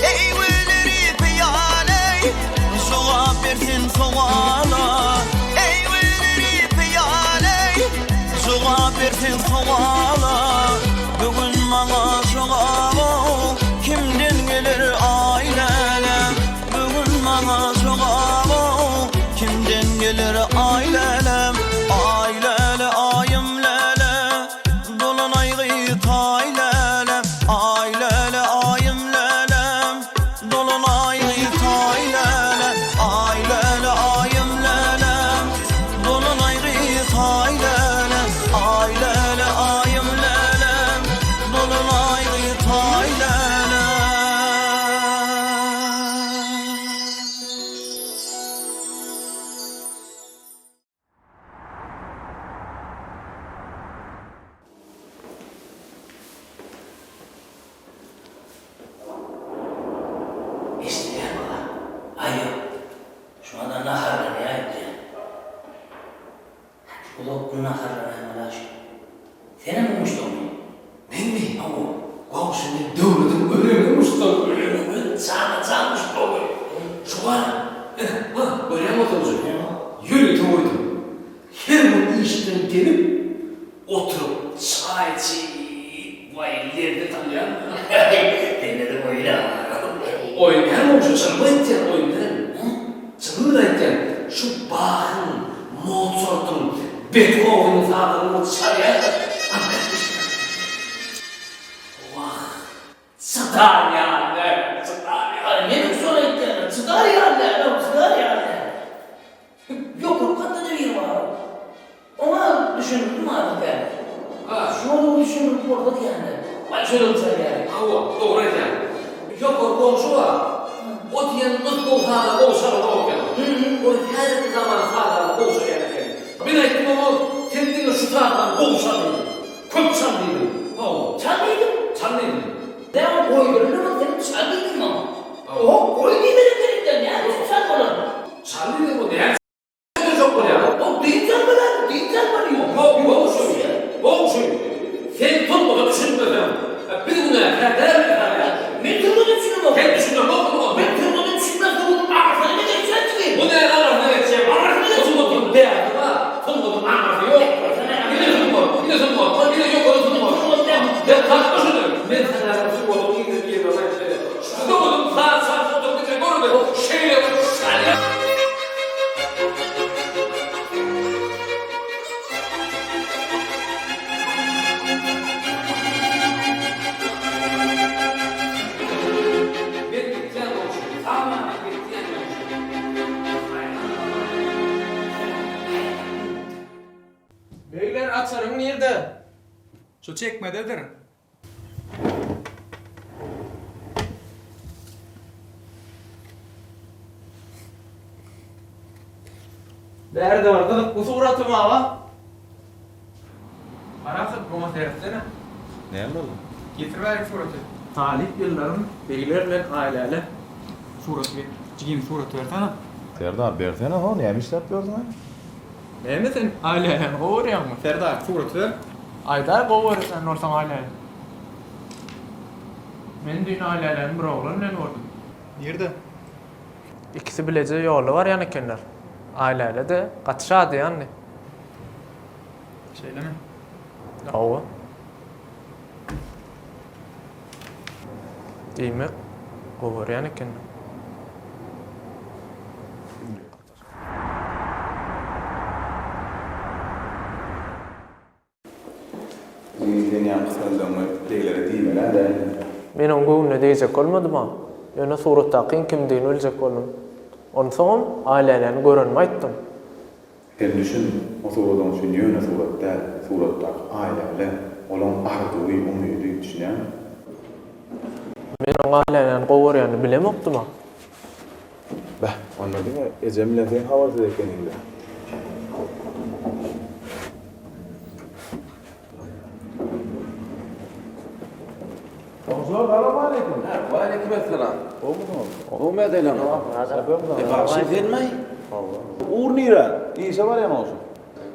Eý gülleri pyýaleý, jogap ber sen sowala. Eý gülleri pyýaleý, jogap ber sen sowala. Bu gün maňa jogaba kimden geler aý läle. Bu gün maňa jogaba kimden geler aý lälem. Aý läle aýym läle, dolan aý gyz taý läle. Aý läle aýym läle, dolan aý gyz taý läle. Aý läle aýym läle, dolan aý gyz taý läle. Aý läle aýym läle, dolan aý gyz taý läle. Eşidilýär bala. Aý ýok. Şu adam naharlanýar öýdýän. Uzak gün naharlanaýmaly-a şu. Senem muşdagmy? Menmi? Hawa. Goňşy men döwlediň öleňi muşdagy. Öleňi men jana-jan muşdagy. Şu gara, ine, ha, görýäňmi oturjy? Ýörite goýdum. Her gün işden gelip. Oturyp çaý içip, waý lezzet alýan. Sende-de oýun-a bar. Oýun däl goňşy, çynymy aýtýan, oýun däl. Çynymy aýtýan, şu Bahyň, Mosartyň, Betoweniň sazlaryny çalýan-da, Wah, çydar ýaly däl, çydar ýaly. Aý, menem şony aýtýan-da, çydar ýaly däl-ow, çydar ýaly däl. Ýokarky gatda-da biri bar-ow. Oňa düşündirdim azda-kän. Şony düşündirip bolsa diýende. Aý, şonam çalýar. Hawa, dogry aýdýaň. Ýokary goňşy bar. O diýen nusgawy sazlary gowy çalanok eken. Ol häzirki zaman sazlaryny gowy çalýan eken. Men aýtdym oňa, sen diňe şu sazlary gowy çal diýdim. Köp çal diýdim. Hawa. Çal diýdim. Çal diýdim. Näme goýdurdyňyz sen çal diýdiň maňa. Oho, goý diýmeli eken-dä, näme üçin çal bolar? Çal diýdim, o näme Çok bolýar. O dynç almaly, dynç almaly. Ýok, goňşy, goňşy. Sen turbada düşünmeseň, biz günäkär dälmiz hany? Men turbada düşünemok. Sen düşüneňok muňa. Men turbada düşünmän sungatyň aňyrsyna men geçýän jigim. Bu näme aňyrsyna geçýäň? Aňyrsyna geçýän. Sungatyň bärsi bar, sungatyň aňyrsy ýok. Ine sungat, ine sungat, ine ýokary sungat. Sen tapma şuny. Men saňa sungatyň yzyny ýerine aýtmaly. Şu sungatyň saz çalyp oturyp diňle görme. Şeýle bir çalýar. Men gitýän goňşy. Sag bol men gitýän goňşy. Begler açaryň nirde? Şu çekmededir. Bärde bir gyzykly suratym aga. Parahat buňa seretsene. Näme boldy? Getir bärik suraty. Talyp ýyllarym begler bilen Aýläle suraty get. Jigim surat bersene. Serdar bersene ho näme işläp ýörsüň-aý? Näme sen Aýläläni gowy görýäňmi? Serdar surat ber. Aýdaý gowy görýän bolsaň Aýläle. Men düýn Aýläläni bir oglan bilen gördüm. Nirde? Ikisi bileje ýolda barýan ekenler. Aýläle-de gaty şadyýandy. Şeýlemi? Hawa. Diýmek, gowy görýän ekenler. Jigim sen ýaňky sözleriňi beglere diýmel-ä dälmi? Men oň göwnüne degjek bolmadym-a. Ýöne suratdakyň kimdigini biljek boldum. Onsoňam Aýläläni görenimi aýtdym. Sen düşün, o surat oň üçin ýöne surat däl, suratdaky Aýläle, olaň arzuwy, umydy, düşünýäňmi? Men oň Aýläläni gowy görýänini bilemokdym-a. Beh, onda diňe ejem bilen sen habarsyz ekeniň-dä. Goňşular salowmaleýkim. Waleýkim essalam. Gowumysyňyz? Gowy mädeýleň. E bagşy senmi? Hawa. Ugur nirä? Işe barýan goňşy.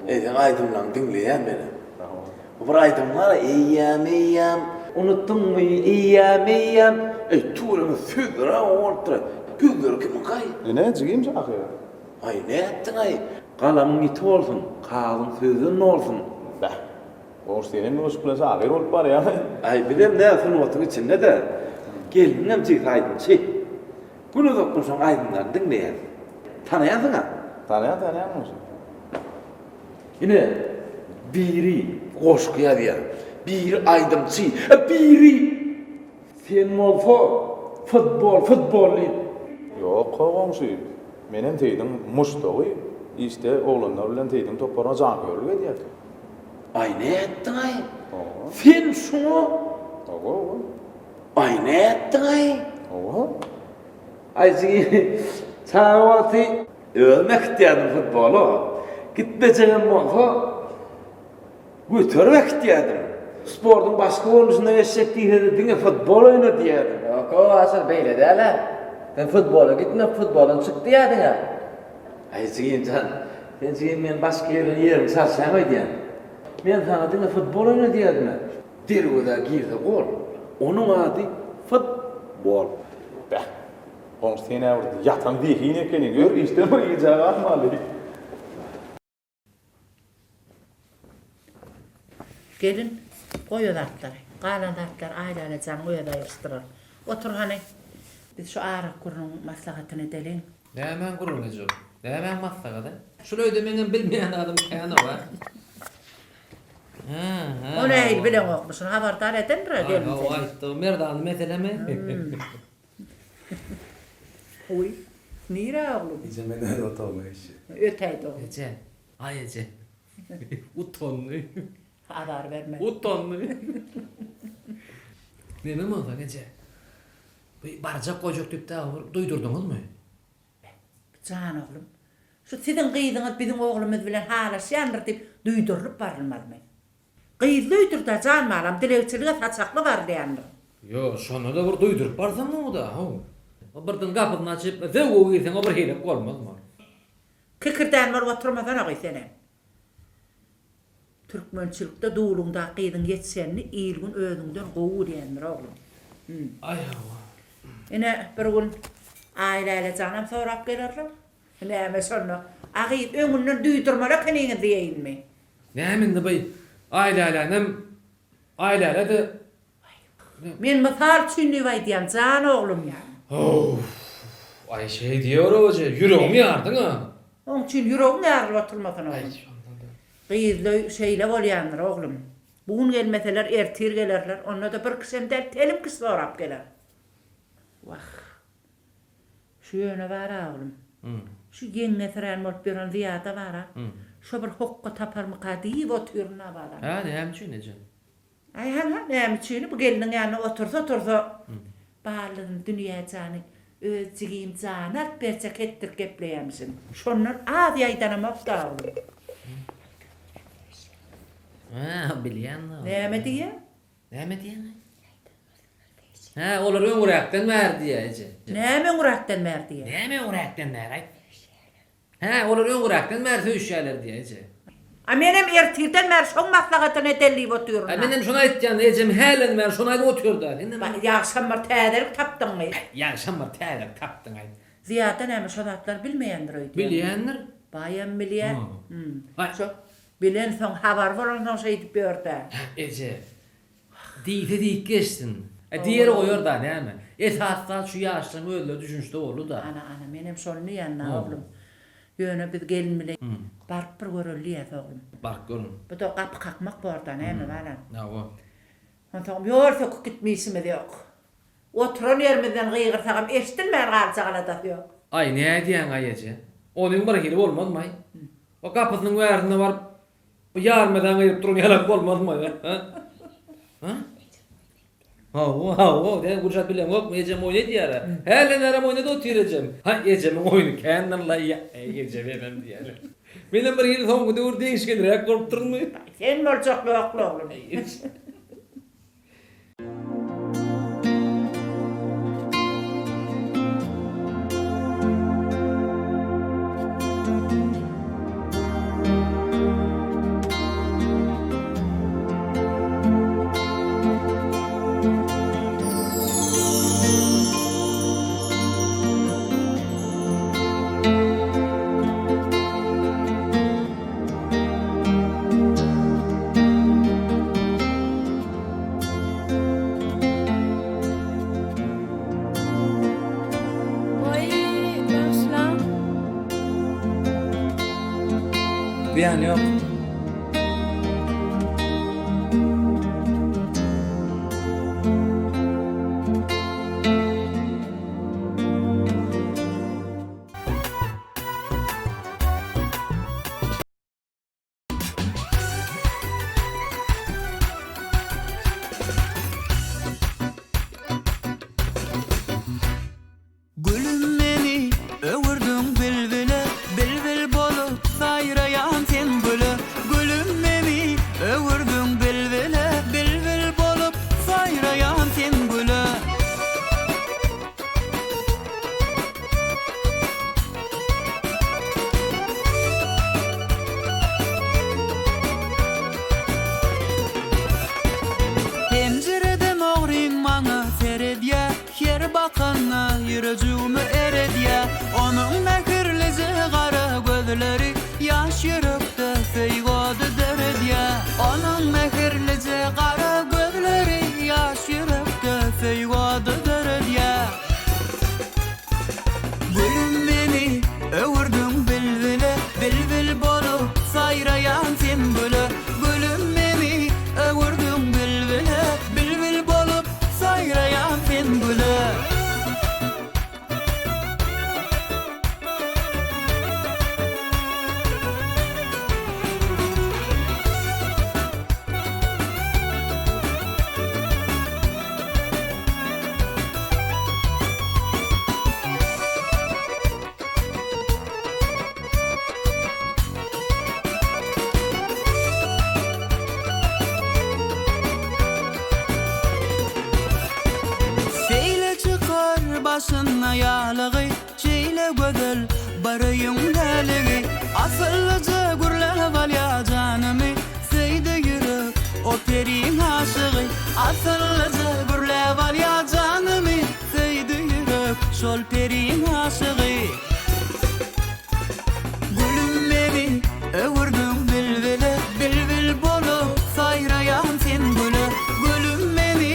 Eý seň aýdymlaňy diňleýän menem. Bir aýdym bar eýýäm eýýäm. Unutdyňmy eýýäm eýýäm. Eý tüweleme sözler-ä gowy bolupdyr. Sözleri kimiňkaý? Ine jigim şahyr. Aý nätdiňaý? Galamyň ýiti bolsun, kagyzyň sözden dolsun. Bäh. Goňşy senem ýuwaşlyk bilen şahyr bolup barýaň. Aý bizem nä sungatyň içinde-de. Gelniňem jigsi aýdymçy. Gün uzakdan şoň aýdymlaryny diňleýäs. Tanaýansyň-a? Tanaýan tanaýan goňşy. Ine, biri goşgy ýazýar, biri aýdymçy, biri Sen bolsa futbol, futbol diýip. Ýok-how goňşy, menem Seýdiň muşdagy, işde oglanlar bilen Seýdiň toparyna janköýerlik edýäs. Aý nätdiň-aý? Sen şuňa? Hawa, hawa. Aý nätdiň-aý? Hawa. Aý jigim, çaga wagty özüm äkitýärdim futbola. Gitmejegem bolsa, göterip äkitýärdim. Sportuň başga görnüşine geçjek diýse-de, diňe futbol oýna diýerdim. Ýok-ow, asyl beýle däl-ä. Sen futbola gitme, futboldan çyk diýýärdiň-ä. Aý jigim jan, sen jigim meni başga ýer bilen ýerimi çalyşýaň öýdýän. Men saňa diňe futbol oýna diýerdim-ä. Derwezä girse gol. Onuň ady futbol. Bäh. Goňşy sen-ä bir ýatan zehin ekeniň. Ýör, işden bir gijä galmaly. Gelin, goý o zatlary. Galan zatlary Aýläle janyň özi aýryşdyrar. Otur hany. Biz şu arak gürrüň maslahatyny edeliň. Nämäň gürrüňi eje ol? Nämäň maslahady? Şul öýde meňem bilmeýän zadym kän-ow, a? O nähili bileňokmyşyn, habardar edendir-ä gelin seni. Hawa, aýtdy. Merdanly meselemi? Goý. Nirä oglum? Eje men öz otagyma geçýän. Ötäýdi oglum. Eje. Aý eje. Utandy. Azar berme. Utandy. Neme bolsaň eje. Bu barjak goýjak diýip dagy bir duýdurdyňyzmy? Jan oglum. Şu siziň gyzyňyz biziň oglumyz bilen halaşýandyr diýip duýdurylyp barylmazmy? Gyzly öýdür-dä jan balam, dilegçilige saçakly barylýandyr. Ýo, şonda-da bir duýduryp barsaň gowy-da, how. Birden gapysyny açyp, zöwwe girseň o bir hilek bolmazmy? Kikirdän bolup oturmasana gyz senem. Türkmençilikde duluňdaky gyzyň ýetişenini il-gün özüňden gowy bilýändir oglum. Hüm. Aý hawa. Ine, bir gün Aýläle janam sorap gelerler. Näme şonda? A gyz, öňünden duýdurmaly ekeniňiz diýeýinmi? Näme indi by Aýlälänem, Aýläle-de Men mysal üçin diýip aýdýan, jan oglum. Owf, aý şeý diýewer eje, ýüregimi ýardyň-a. Oň üçin ýüregiň ýarylyp oturmasyn oglum. Gyzly şeýle bolýandyr oglum. Bu gün gelmeseler ertir gelerler, onda-da bir kişem däl, telim kişi sorap geler. Wah. Şu ýöne bar-a oglum. Şu ýeňňesirän bolup ýören Zyýada bar-a. Şo bir hokga taparmyka diýip otyryn-a balam. Hä, näme üçin eje? Aý hana, näme üçini bu gelniň ýanynda otursa-otursa, Ballyny Dünýä jany öz jigim jany alyp berjek etdirip gepleýämişin. Şondan az ýaýdanamok-da oglum. Hä, bilýän-dä. Näme diýýä? Näme diýýäň-aý? Hä, olar öňräkden bäri diýýä, eje. Näme öňräkden bäri diýýä? Näme öňräkden bäri aýt? Hä, olar öňräkden bäri söýüşýärler diýýä, eje. A menem ertirden bäri şoň maslahatyny edeli diýip otyryn-a. A menem şony aýtýan, ejem hälden bäri şony aýdyp otyr-da. Sen Ba, ýagşam bir täzelik tapdyňmy? Ýagşam bir täzelik tapdyň-aý. Zyýada näme şo zatlary bilmeýändir öýdýän. Bilýändir. Baýam bilýär. Hum. Şo bilensoň, habary bolansoň şeýdip ýör-dä. Hä, eje. Diýse diýip geçsin. E diýeri goýar-da näme. Esasy zat şu ýaşlaryň özleri düşünişde boldy-da. Ana, ana, menem şony diýýän-dä, oglum. Ýöne biz gelin bile baryp bir göreli diýýäs, oglum. Baryp görüň. Bu-da gapy kakmak bor-da, näme, balam. Hawa. Onsoňam ýol söküp gitme işimiz ýok. Oturan ýerimizden gygyrsagam eşidilmän galjak aladasy ýok. Aý, nädýäň-aý, eje? Onyň birhili bolmazmy-aý? O gapysynyň bärinde baryp Bu ýarmadan gyryp duran ýalak bolmazmy? Ha? Ha? Hawa, hawa, sen Gülşat bileňokmy, ejem oýun edýär-ä. Hälden bärem oýnady otyr ejem. Ha, ejemiň oýny kändir-la, ýa, eý, ejem emem diýýär. Menem bir hili soňky döwür degişgenräk bolup durunmy? Sen boljak ýokla oglum. Goý, bagyşlaň. Zyýany ýok. Gülüm meni öwürdiň bilbile, Bilbil bolup saýraýan sen güle. Gülüm meni öwürdiň bilbile, Bilbil bolup saýraýan sen güle. Penjireden ogryň maňa seredýä, Her bakanda ýürejigimi eredýä. Onuň mähirlije gara gözleri Ýaş ýürekde söýgi ody döredýä. Onuň mähirlije. aýalygy Şeýle gözel bir öýüň däligi Asyllyja gürläp alýar janymy Söýdi ýürek o periň aşygy Asyllyja gürläp alýar janymy Söýdi ýürek şol periň aşygy Gülüm meni öwürdiň bilbile Bilbil bolup saýraýan sen güle Gülüm meni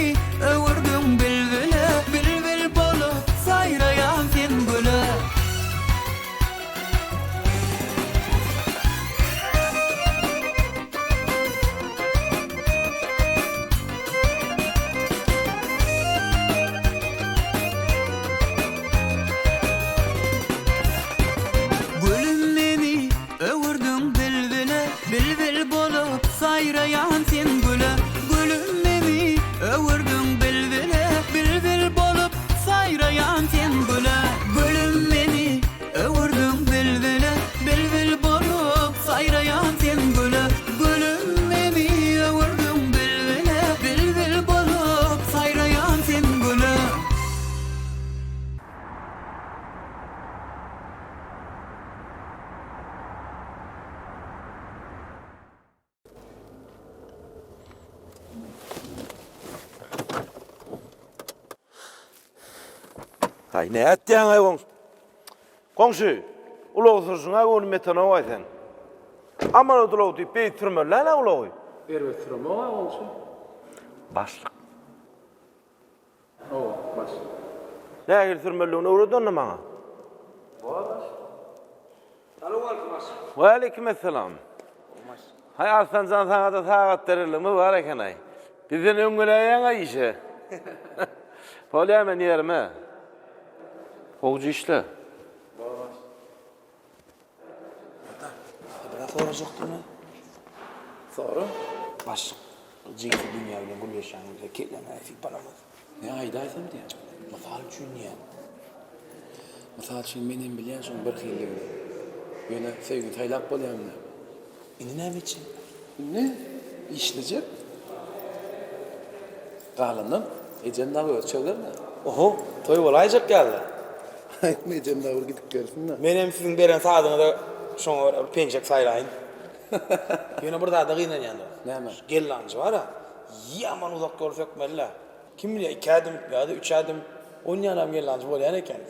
öwürdiň bilbile Bilbil bolup saýraýan sen güle. Gülüm meni öwürdiň bilbile, Bilbil bolup saýraýan sen güle. Gülüm meni öwürdiň bilbile, Bilbil bolup saýraýan sen güle. Gülüm meni öwürdiň bilbile, Bilbil bolup saýraýan sen güle. Gülüm meni öwürdiň bilbile, Bilbil bolup saýraýan sen güle. Haý, nätýäň-aý goňşy? Goňşy, ulag sürşüň-ä göwnüm ýetenok-aý seň. Amanat ulag diýip beýdip sürmeli däl-ä ulagy. Erbet süremok-a goňşy. Başlyk. Hawa, başlyk. Nähili sürmelidigini öwret onda maňa. Bar başlyk. Salowmaleýkim başlyk. Waleýkim essalam. Haý Arslanjan saňada sagat bererligimiz bar eken-aý. Bizden öň geläýýäň-aý işe. Bolýa men ýerime. Gowja işle. Bar başlyk. Ata, bir sorajakdym men. Sora. Başlyk, jigsi dünýä bilen gürleşýän bolsa kelläňe sypalamaz. Ne aýdaýsam diýýän. Mysal üçin diýýän. Mysal üçin men hem bilýän şoň birhililigini. Ýöne söýgini saýlap bolýarmy näme? Indi näme etjek? Indi işlejek. Galanynam ejem dagy özi çözer-dä. Oho, toý bolaýjak ýaly-da. Aýtma ejem dagy bir gidip gelsin-dä. Menem siziň beren sazyňyza şoňa görä bir penjek saýlaýyn. Ýöne bir zada gynanýan dos. Näme? Şu gellanjy bar-a, ýaman uzak ýol sökmeli-dä. Kim bilýär, iki ädim ýa-da üç ädim, onýanam gellanjy bolýan eken.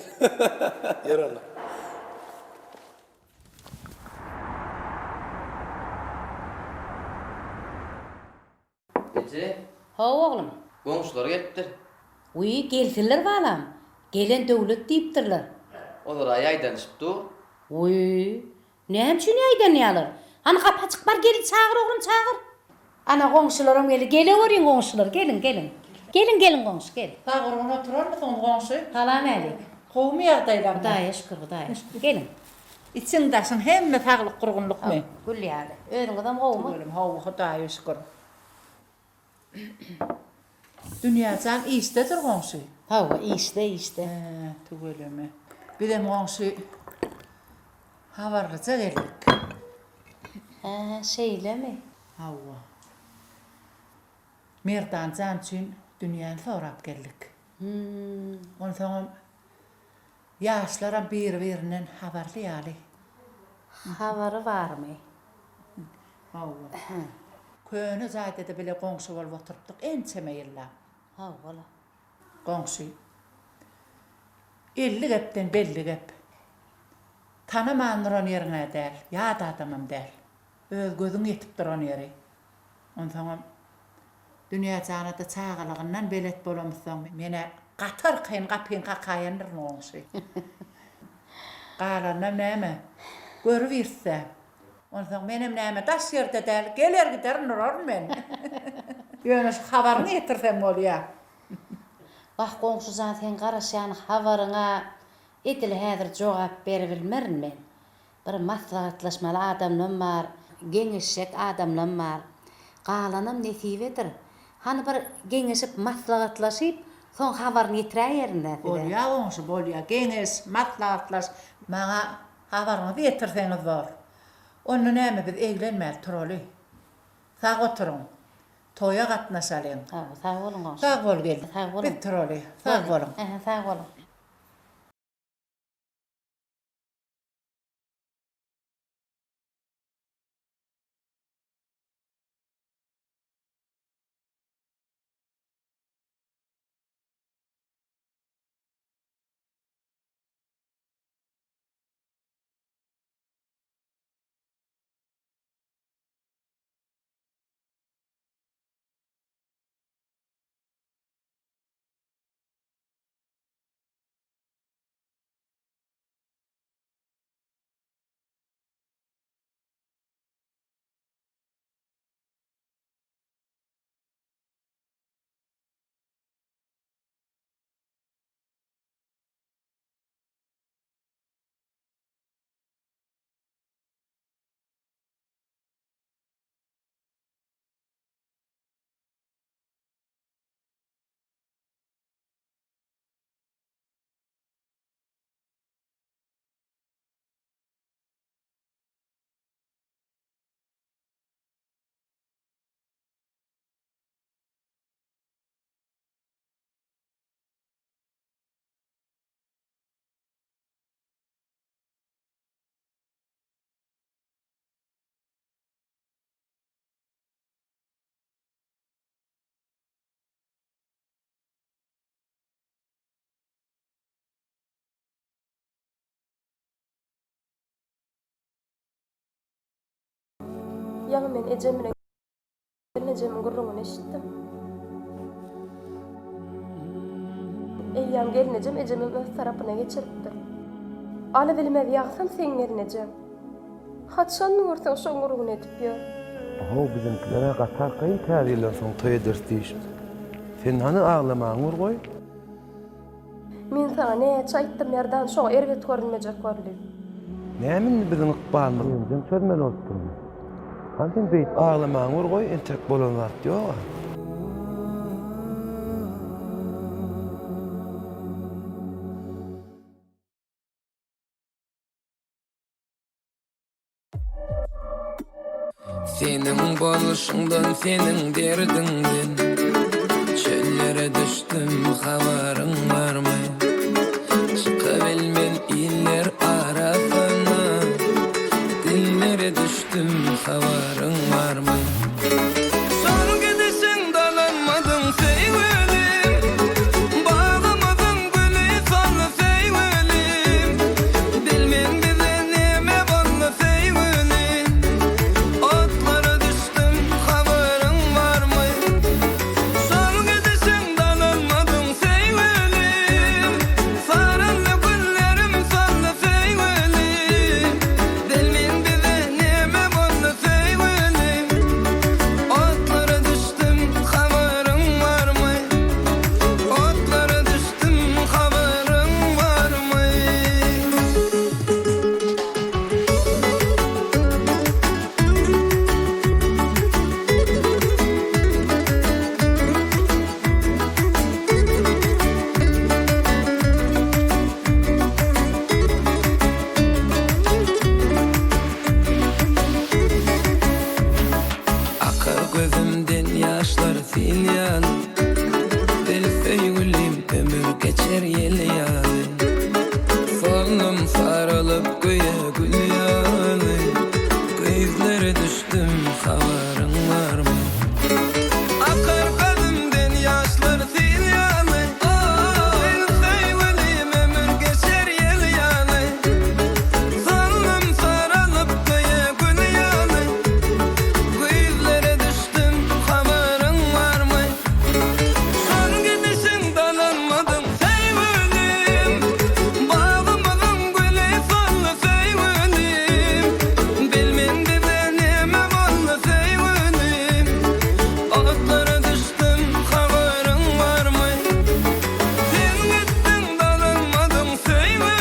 Ýör onda. Eje. Hawa, oglum. Goňşular gelipdir. Wiý, gelsinler balam. Gelen döwlet diýipdirler. Olar-a ýaýdanyşyp dur. Wiý, näme üçin ýaýdanýarlar? Hany gapy açyk bar, gelin çagyr oglum, çagyr. Ana, goňşularam geldi. Geleweriň goňşular, geliň, geliň. Geliň, geliň goňşy, gel. Sag-gurgun oturarmysyňyz goňşy? Salam-älik. Gowumy ýagdaýlaryňyz? Hudaýa şükür, Hudaýa şükür. Geliň. Içiň-daşyň hemme saglyk-gurgunlykmy? Gül ýaly. Özüňizem gowumy? Tüweleme, hawa, Hudaýa şükür. Dünýä jan işdedir goňşy. Hawa, işde, işde. Hä, tüweleme. Bizem goňşy habarlyja geldik. Hä, şeýlemi? Hawa. Merdan jan üçin Dünýäni sorap geldik. Onsoňam Ýaşlaram biri-birinden habarly ýaly. Habary barmy? Hawa. Köne jaýda-da bile goňşy bolup oturypdyk ençeme ýyllap. Hawa-la. Goňşy. 50 gepden belli gep. Tanaman duran ýeriň-ä däl, ýat adamam däl. Öz gözüň ýetip duran ýeri. Onsoňam Dünýä jana-da çagalygyndan belet bolamyzsoň, men-ä gaty arkaýyn gapyny kakaýandyryn goňşy. Galanynam näme, görübiris-dä. Onsoň menem näme, daş ýerde däl, geler-giderin duraryn men. Ýöne şu habaryňy ýetirsem bolýa. Wah, goňşy jan, seň garaşýan habaryňa edil häzir jogap beribilmerin men. Bir maslahatlaşmaly adamlam bar, geňeşjek adamlam bar. Galanam nesibedir. Hany bir geňeşip, maslahatlaşyp, soň habaryny ýetiräýerin-dä size. Bolýa goňşy, bolýa. Geňeş, maslahatlaş. Maňa habaryňyzy ýetirseňiz bor. Onda näme biz eglenmäli turaly. Sag oturyň. Toýa gatnaşalyň. Hawa, sag boluň goňşy. Sag bol gelin. Sag boluň. Biz turaly. Sag boluň. Ähä, sag boluň. Ýaňy men ejem bilen gelnejemiň gürrüňini eşitdim. Eýýäm gelnejem ejemem öz tarapyna geçiripdir. Alybilmez ýagsam seň gelnejeň. Haçan görseň şoň gürrüňini edip ýör. How biziňkiler-ä gaty arkaýyn täze ýyldan soň toý ederis diýişip. Sen hany aglamaňy bir goý. Men saňa näçe aýtdym Merdan şoňa erbet görünmejek bol diýip. Näme indi biziň ykbalymyzy öňden çözmeli bolup durmy? Hany sen beýdip aglamaňy bir goý entek bolan zat ýog-a. Seniň bolşuňdan seniň derdiňden Çöllere düşdüm habaryň barmy Çykabilmen iller arasyna Dillere düşdüm habaryň barmy Şol gidişiň dolanmadyň söýgülim Bagymyzyň güli soldy söýgülim Bilmen bize neme boldy söýgülim Otlara düşdüm habaryň barmy Şol gidişiň dolanmadyň söýgülim Saraldy güllerim soldy söýgülim Bilmen bize neme boldy söýgülim Otlara düşdüm habaryň barmy Otlara düşdüm habaryň barmy. Akar gözümden ýaşlar sil ýaly Bil söýgülim ömür geçer ýel ýaly Soldum saralyp göýä gül ýaly Gyzlara düşdüm habaryň barmy Akar gözümden ýaşlar sil ýaly Bil söýgülim ömür geçer ýel ýaly Soldum saralyp göýä gül ýaly Güýzlere düşdüm habaryň barmy Şol gidişiň dolanmadyň söýgülim Bagymyzyň güli soldy söýgülim Bilmen bize neme boldy söýgülim Otlara düşdüm habaryň barmy Sen gitdiň dolanmadyň söýgülim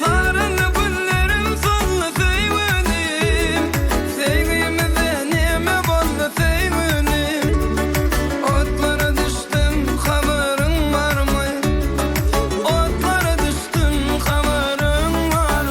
Saraldy güllerim soldy söýgülim Söýgimize neme boldy söýgülim Otlara düşdüm habaryň barmy Otlara düşdüm habaryň barmy.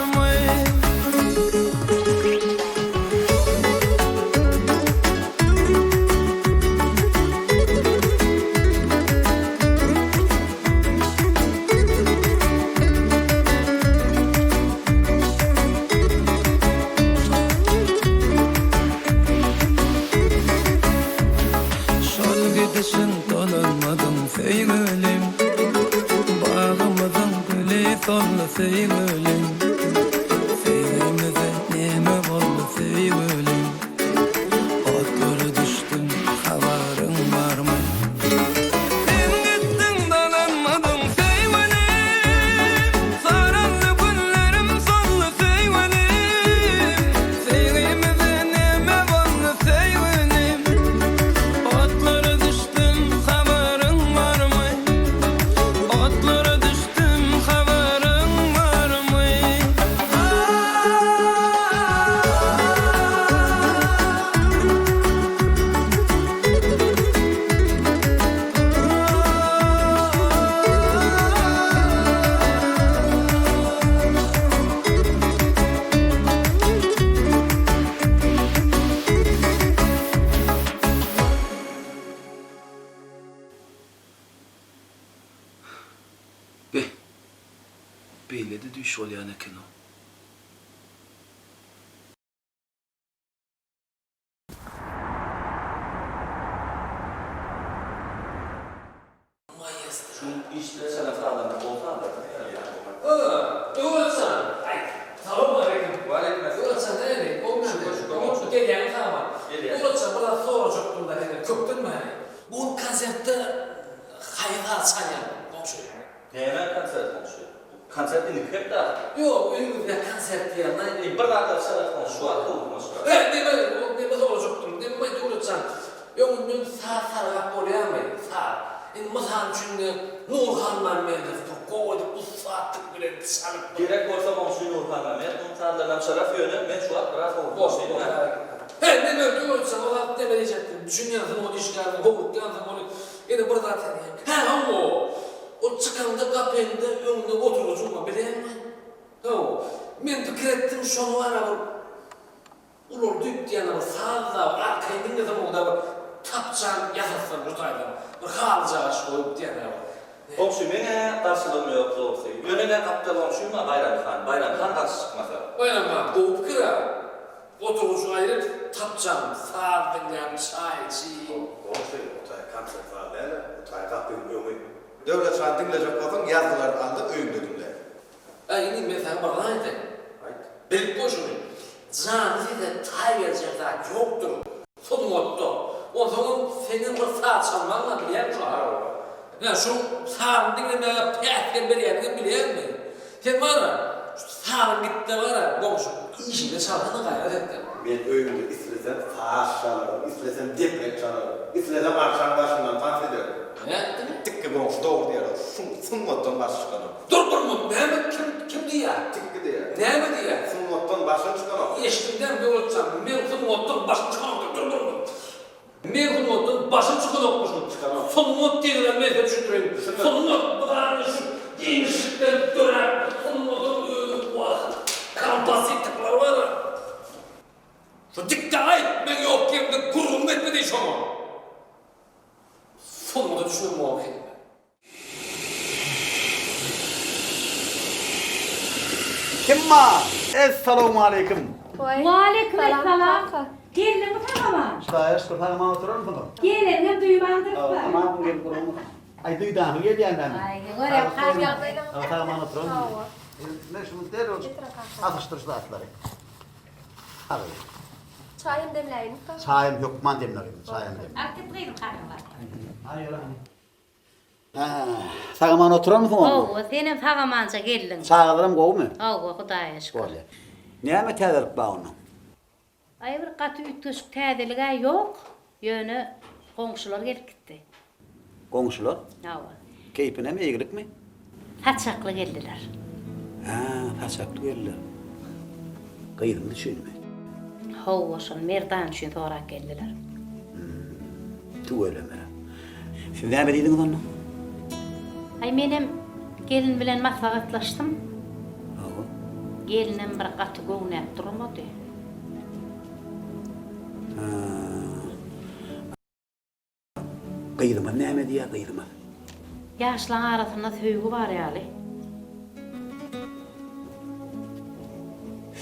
Şol gidişiň dolanmadyň söýgülim Bagymyzyň güli soldy söýgülim Söýgimize neme boldy söýgülim Otlara düşdüm habaryň barmy. Sen gitdiň dolanmadyň söýgülim Saraldy günlerim soldy söýgülim Söýgimize neme boldy söýgülim Otlara düşdüm habaryň barmy Otlara düşdüm habaryň barmy. Beh, beýle-de düýş bolýan eken-ow. zat sorajakdym-da senden köpden bäri. Bu gün konsertde haýsy saz çalýaň, goňşy? Näme konsert goňşy? Konsert indiki hepde ahyr. Ýok, öýüňizde konsert diýýän-aý. Indi bir zatlar çalarys goňşy, şu wagt howlukmaç bar. He, neme, neme sorajakdym, neme Döwlet jan, öňünden saz sargap bolýarmy, saz? Indi mysal üçin indi Nurhan Mämmedow bir gowy edip ussatlyk bilen çalyp bir. Gerek bolsa goňşy Nurhan Mämmedowyň sazlarynam çalarys, ýöne men şu wagt biraz Boş, howlukmaç boş. He, neme Döwlet jan, o zat neme diýjekdim, düşünýänsiň ol işgärsiň, howlukýansyň ony, ýene bir zat sen, hä, hawa, Ol çykanda gapyňda öňünde oturgyjyň bar, bilýäňmi? Hawa. Men pikir etdim, şony bar-a bir ulaldyp diýen bir saz-da bir arkaýyn diňlesem onda bir tapçan ýasatsam şu taýdan, bir halyjagaç goýup diýen-ä bir. Goňşy, meň-ä garşylygym ýok dogrusy. Ýöne meň gapdal goňşym bar, Baýram han. Baýram han garşy çykmasa. Baýram han, gowy pikir-ä. Oturgyjy aýryp, tapçan, saz diňläp, çaý içip. Goňşy, o taý konsert zaly däl-ä, o taý gapyň öňi. Döwlet han diňlejek bolsaň ýazgylaryny alda öýüňde diňle. Äý inim men saňa bir zat aýdaýyn. Aýt. Bilip goý şuny. Janly sese taý berjek zat ýokdur. Sungatda. Onsoňam seňem bir saz çalmagyň-a bilýäň şu ara. Ýa şu sazyny diňlemäge päsgel berýäniňem bilýäňmi? Sen bar-a, şu sazyň gitde bar-a, goňşy, işiňde çalsana gaýrat et-de. Men öýümde islesem saz çalaryn, islesem deprek çalaryn, islesem arçaň daşyndan tans ederin. Nätdiň? Tikgi goňşy dogry diýýär, sungatdan başy çykanok. Dur bir minut, näme, kim, kim diýýär? Tikgi diýýär. Näme diýýär? Sungatdan başyň çykanok. Eşitdim-dä, Döwletjan, men sungatdan başym çykanok diýip, dur bir minut. Men sungatdan başym çykanokmyşyn. Çykanok. Sungat diýeniňem men size düşündireýin. Düşündir. Sungat bu zady şu giňişlikden döräp bir sungatyň özi wah, kompozitorlar bar-a. Şu dikde aýt, men ýok ýerimde gürrüň etme diý şoňa. Sungata düşünemok ekeniň. Kim bar? Essalawmaleýkim. Waleýkim essalam. Geldiňmi sag-aman? Hudaýa şükür sag-aman oturarmysyňyz? Geleniňem duýmandyrys-la. Aman gelip durmyň. Aý duýdanly gelýän dämi? Aý, görýän kaka. Sag-aman oturarmysyňyz? Men şuny derrew asyşdyr şu zatlary. Sag bol. Çaýam demläýinmi kaka? Çaýam hökman demle gyzym, çaýam demle. Alyp git gyzym kakaň bar. Aý, ýöre. Sag-aman oturanmysyň onda? Hawa, senem sag-amanja geldiň. Çagalaram gowumy? Hawa, Hudaýa şükür. Bolýar. Näme täzelik bar onda? Aý, bir gaty üýtgeşik täzelig-ä ýok, ýöne goňşular gelip gitdi. Goňşular? Hawa. Keýpinemi, eýgilikmi? Saçakly geldiler. Hä, saçakly geldiler. Gyzymyz üçinmi? Hawa, şol Merdan üçin sorap geldiler. Hum, tüweleme. Siz näme diýdiňiz onda? Aý, menem gelin bilen maslahatlaşdym. Hawa. Gelinem bir gaty göwnäp durmady. Hä. Gyzymyz näme diýýär, gyzymyz? Ýaşlaň arasynda söýgi bar ýaly.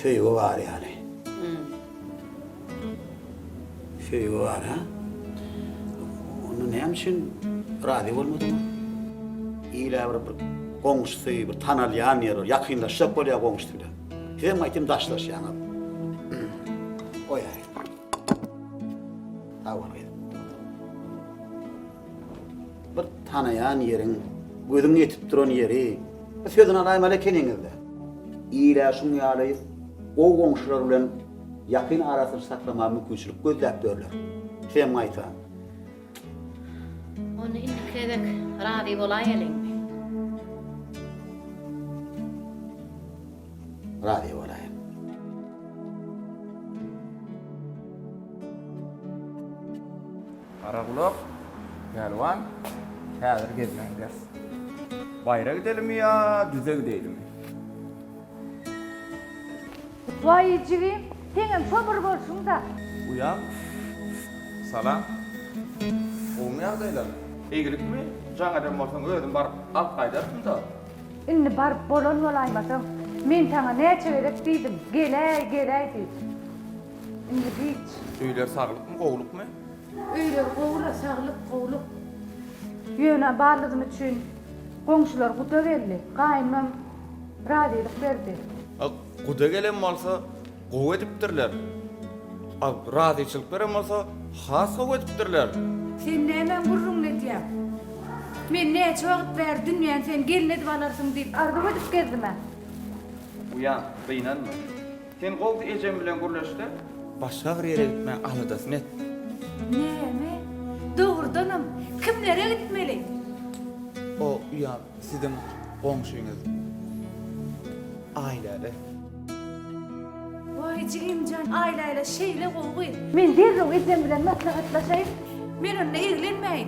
Söýgi bar ýaly. Söýgi bar, ha? Onda näme üçin razy bolmadyň? Il-ä bir bir goňşusy, bir tanalýan ýer, ýakynlaşjak bolýar goňşusy bilen. Sizem gaýtam daşlaşýaňyz. Goýaý. Sag bol gyzym. Bir tanaýan ýeriň, gözüň ýetip duran ýeri, bir sözüni alaýmaly ekeniňiz-dä. Il-ä şuň ýaly gowy goňşular bilen ýakyn arasyny saklamaga mümkinçilik gözläp ýörler. Sizem gaýta. Onda indiki gezek razy bolaýalyň. Razy bolaýyn. Garagulak, Pälwan, häzir gezmä gideris. Baýra gidelimi ýa düze gideýlimi? Waý jigim, seňem şo bir bolşuň-da. Uýam, salam. Gowumy ýagdaýlar? Eýgilikmi? Jaň eden bolsaň özüm baryp alyp gaýdardym-da. Indi baryp bolan bolaýmasaň, men saňa näçe gezek diýdim, geläý, geläý diýip. Indi giç. Öýler saglykmy, gowlukmy? Öýler gowy-la, saglyk, gowluk. Ýöne baldyzym üçin goňşular guda geldi. Gaýynam razylyk berdi. A guda gelen bolsa, gowy edipdirler. A, razyçylyk beren bolsa, has gowy edipdirler. Sen nämäň gürrüňini edýäň? Men näçe wagt bäri dünýäni sen gelin edip alarsyň diýip arzuw edip gezdim-ä. Uýam, gynanma. Sen gowsy ejem bilen gürleş-de, başga bir ýere gitmäň aladasyny et. Näme? Dogrudanam, kimlere gitmeli? O, uýam, siziň goňşyňyz Aýläle. Waý, jigimjan, Aýläle şeýle gowy gyz. Men derrew ejem bilen maslahatlaşaýyn. Men onda eglenmäýin.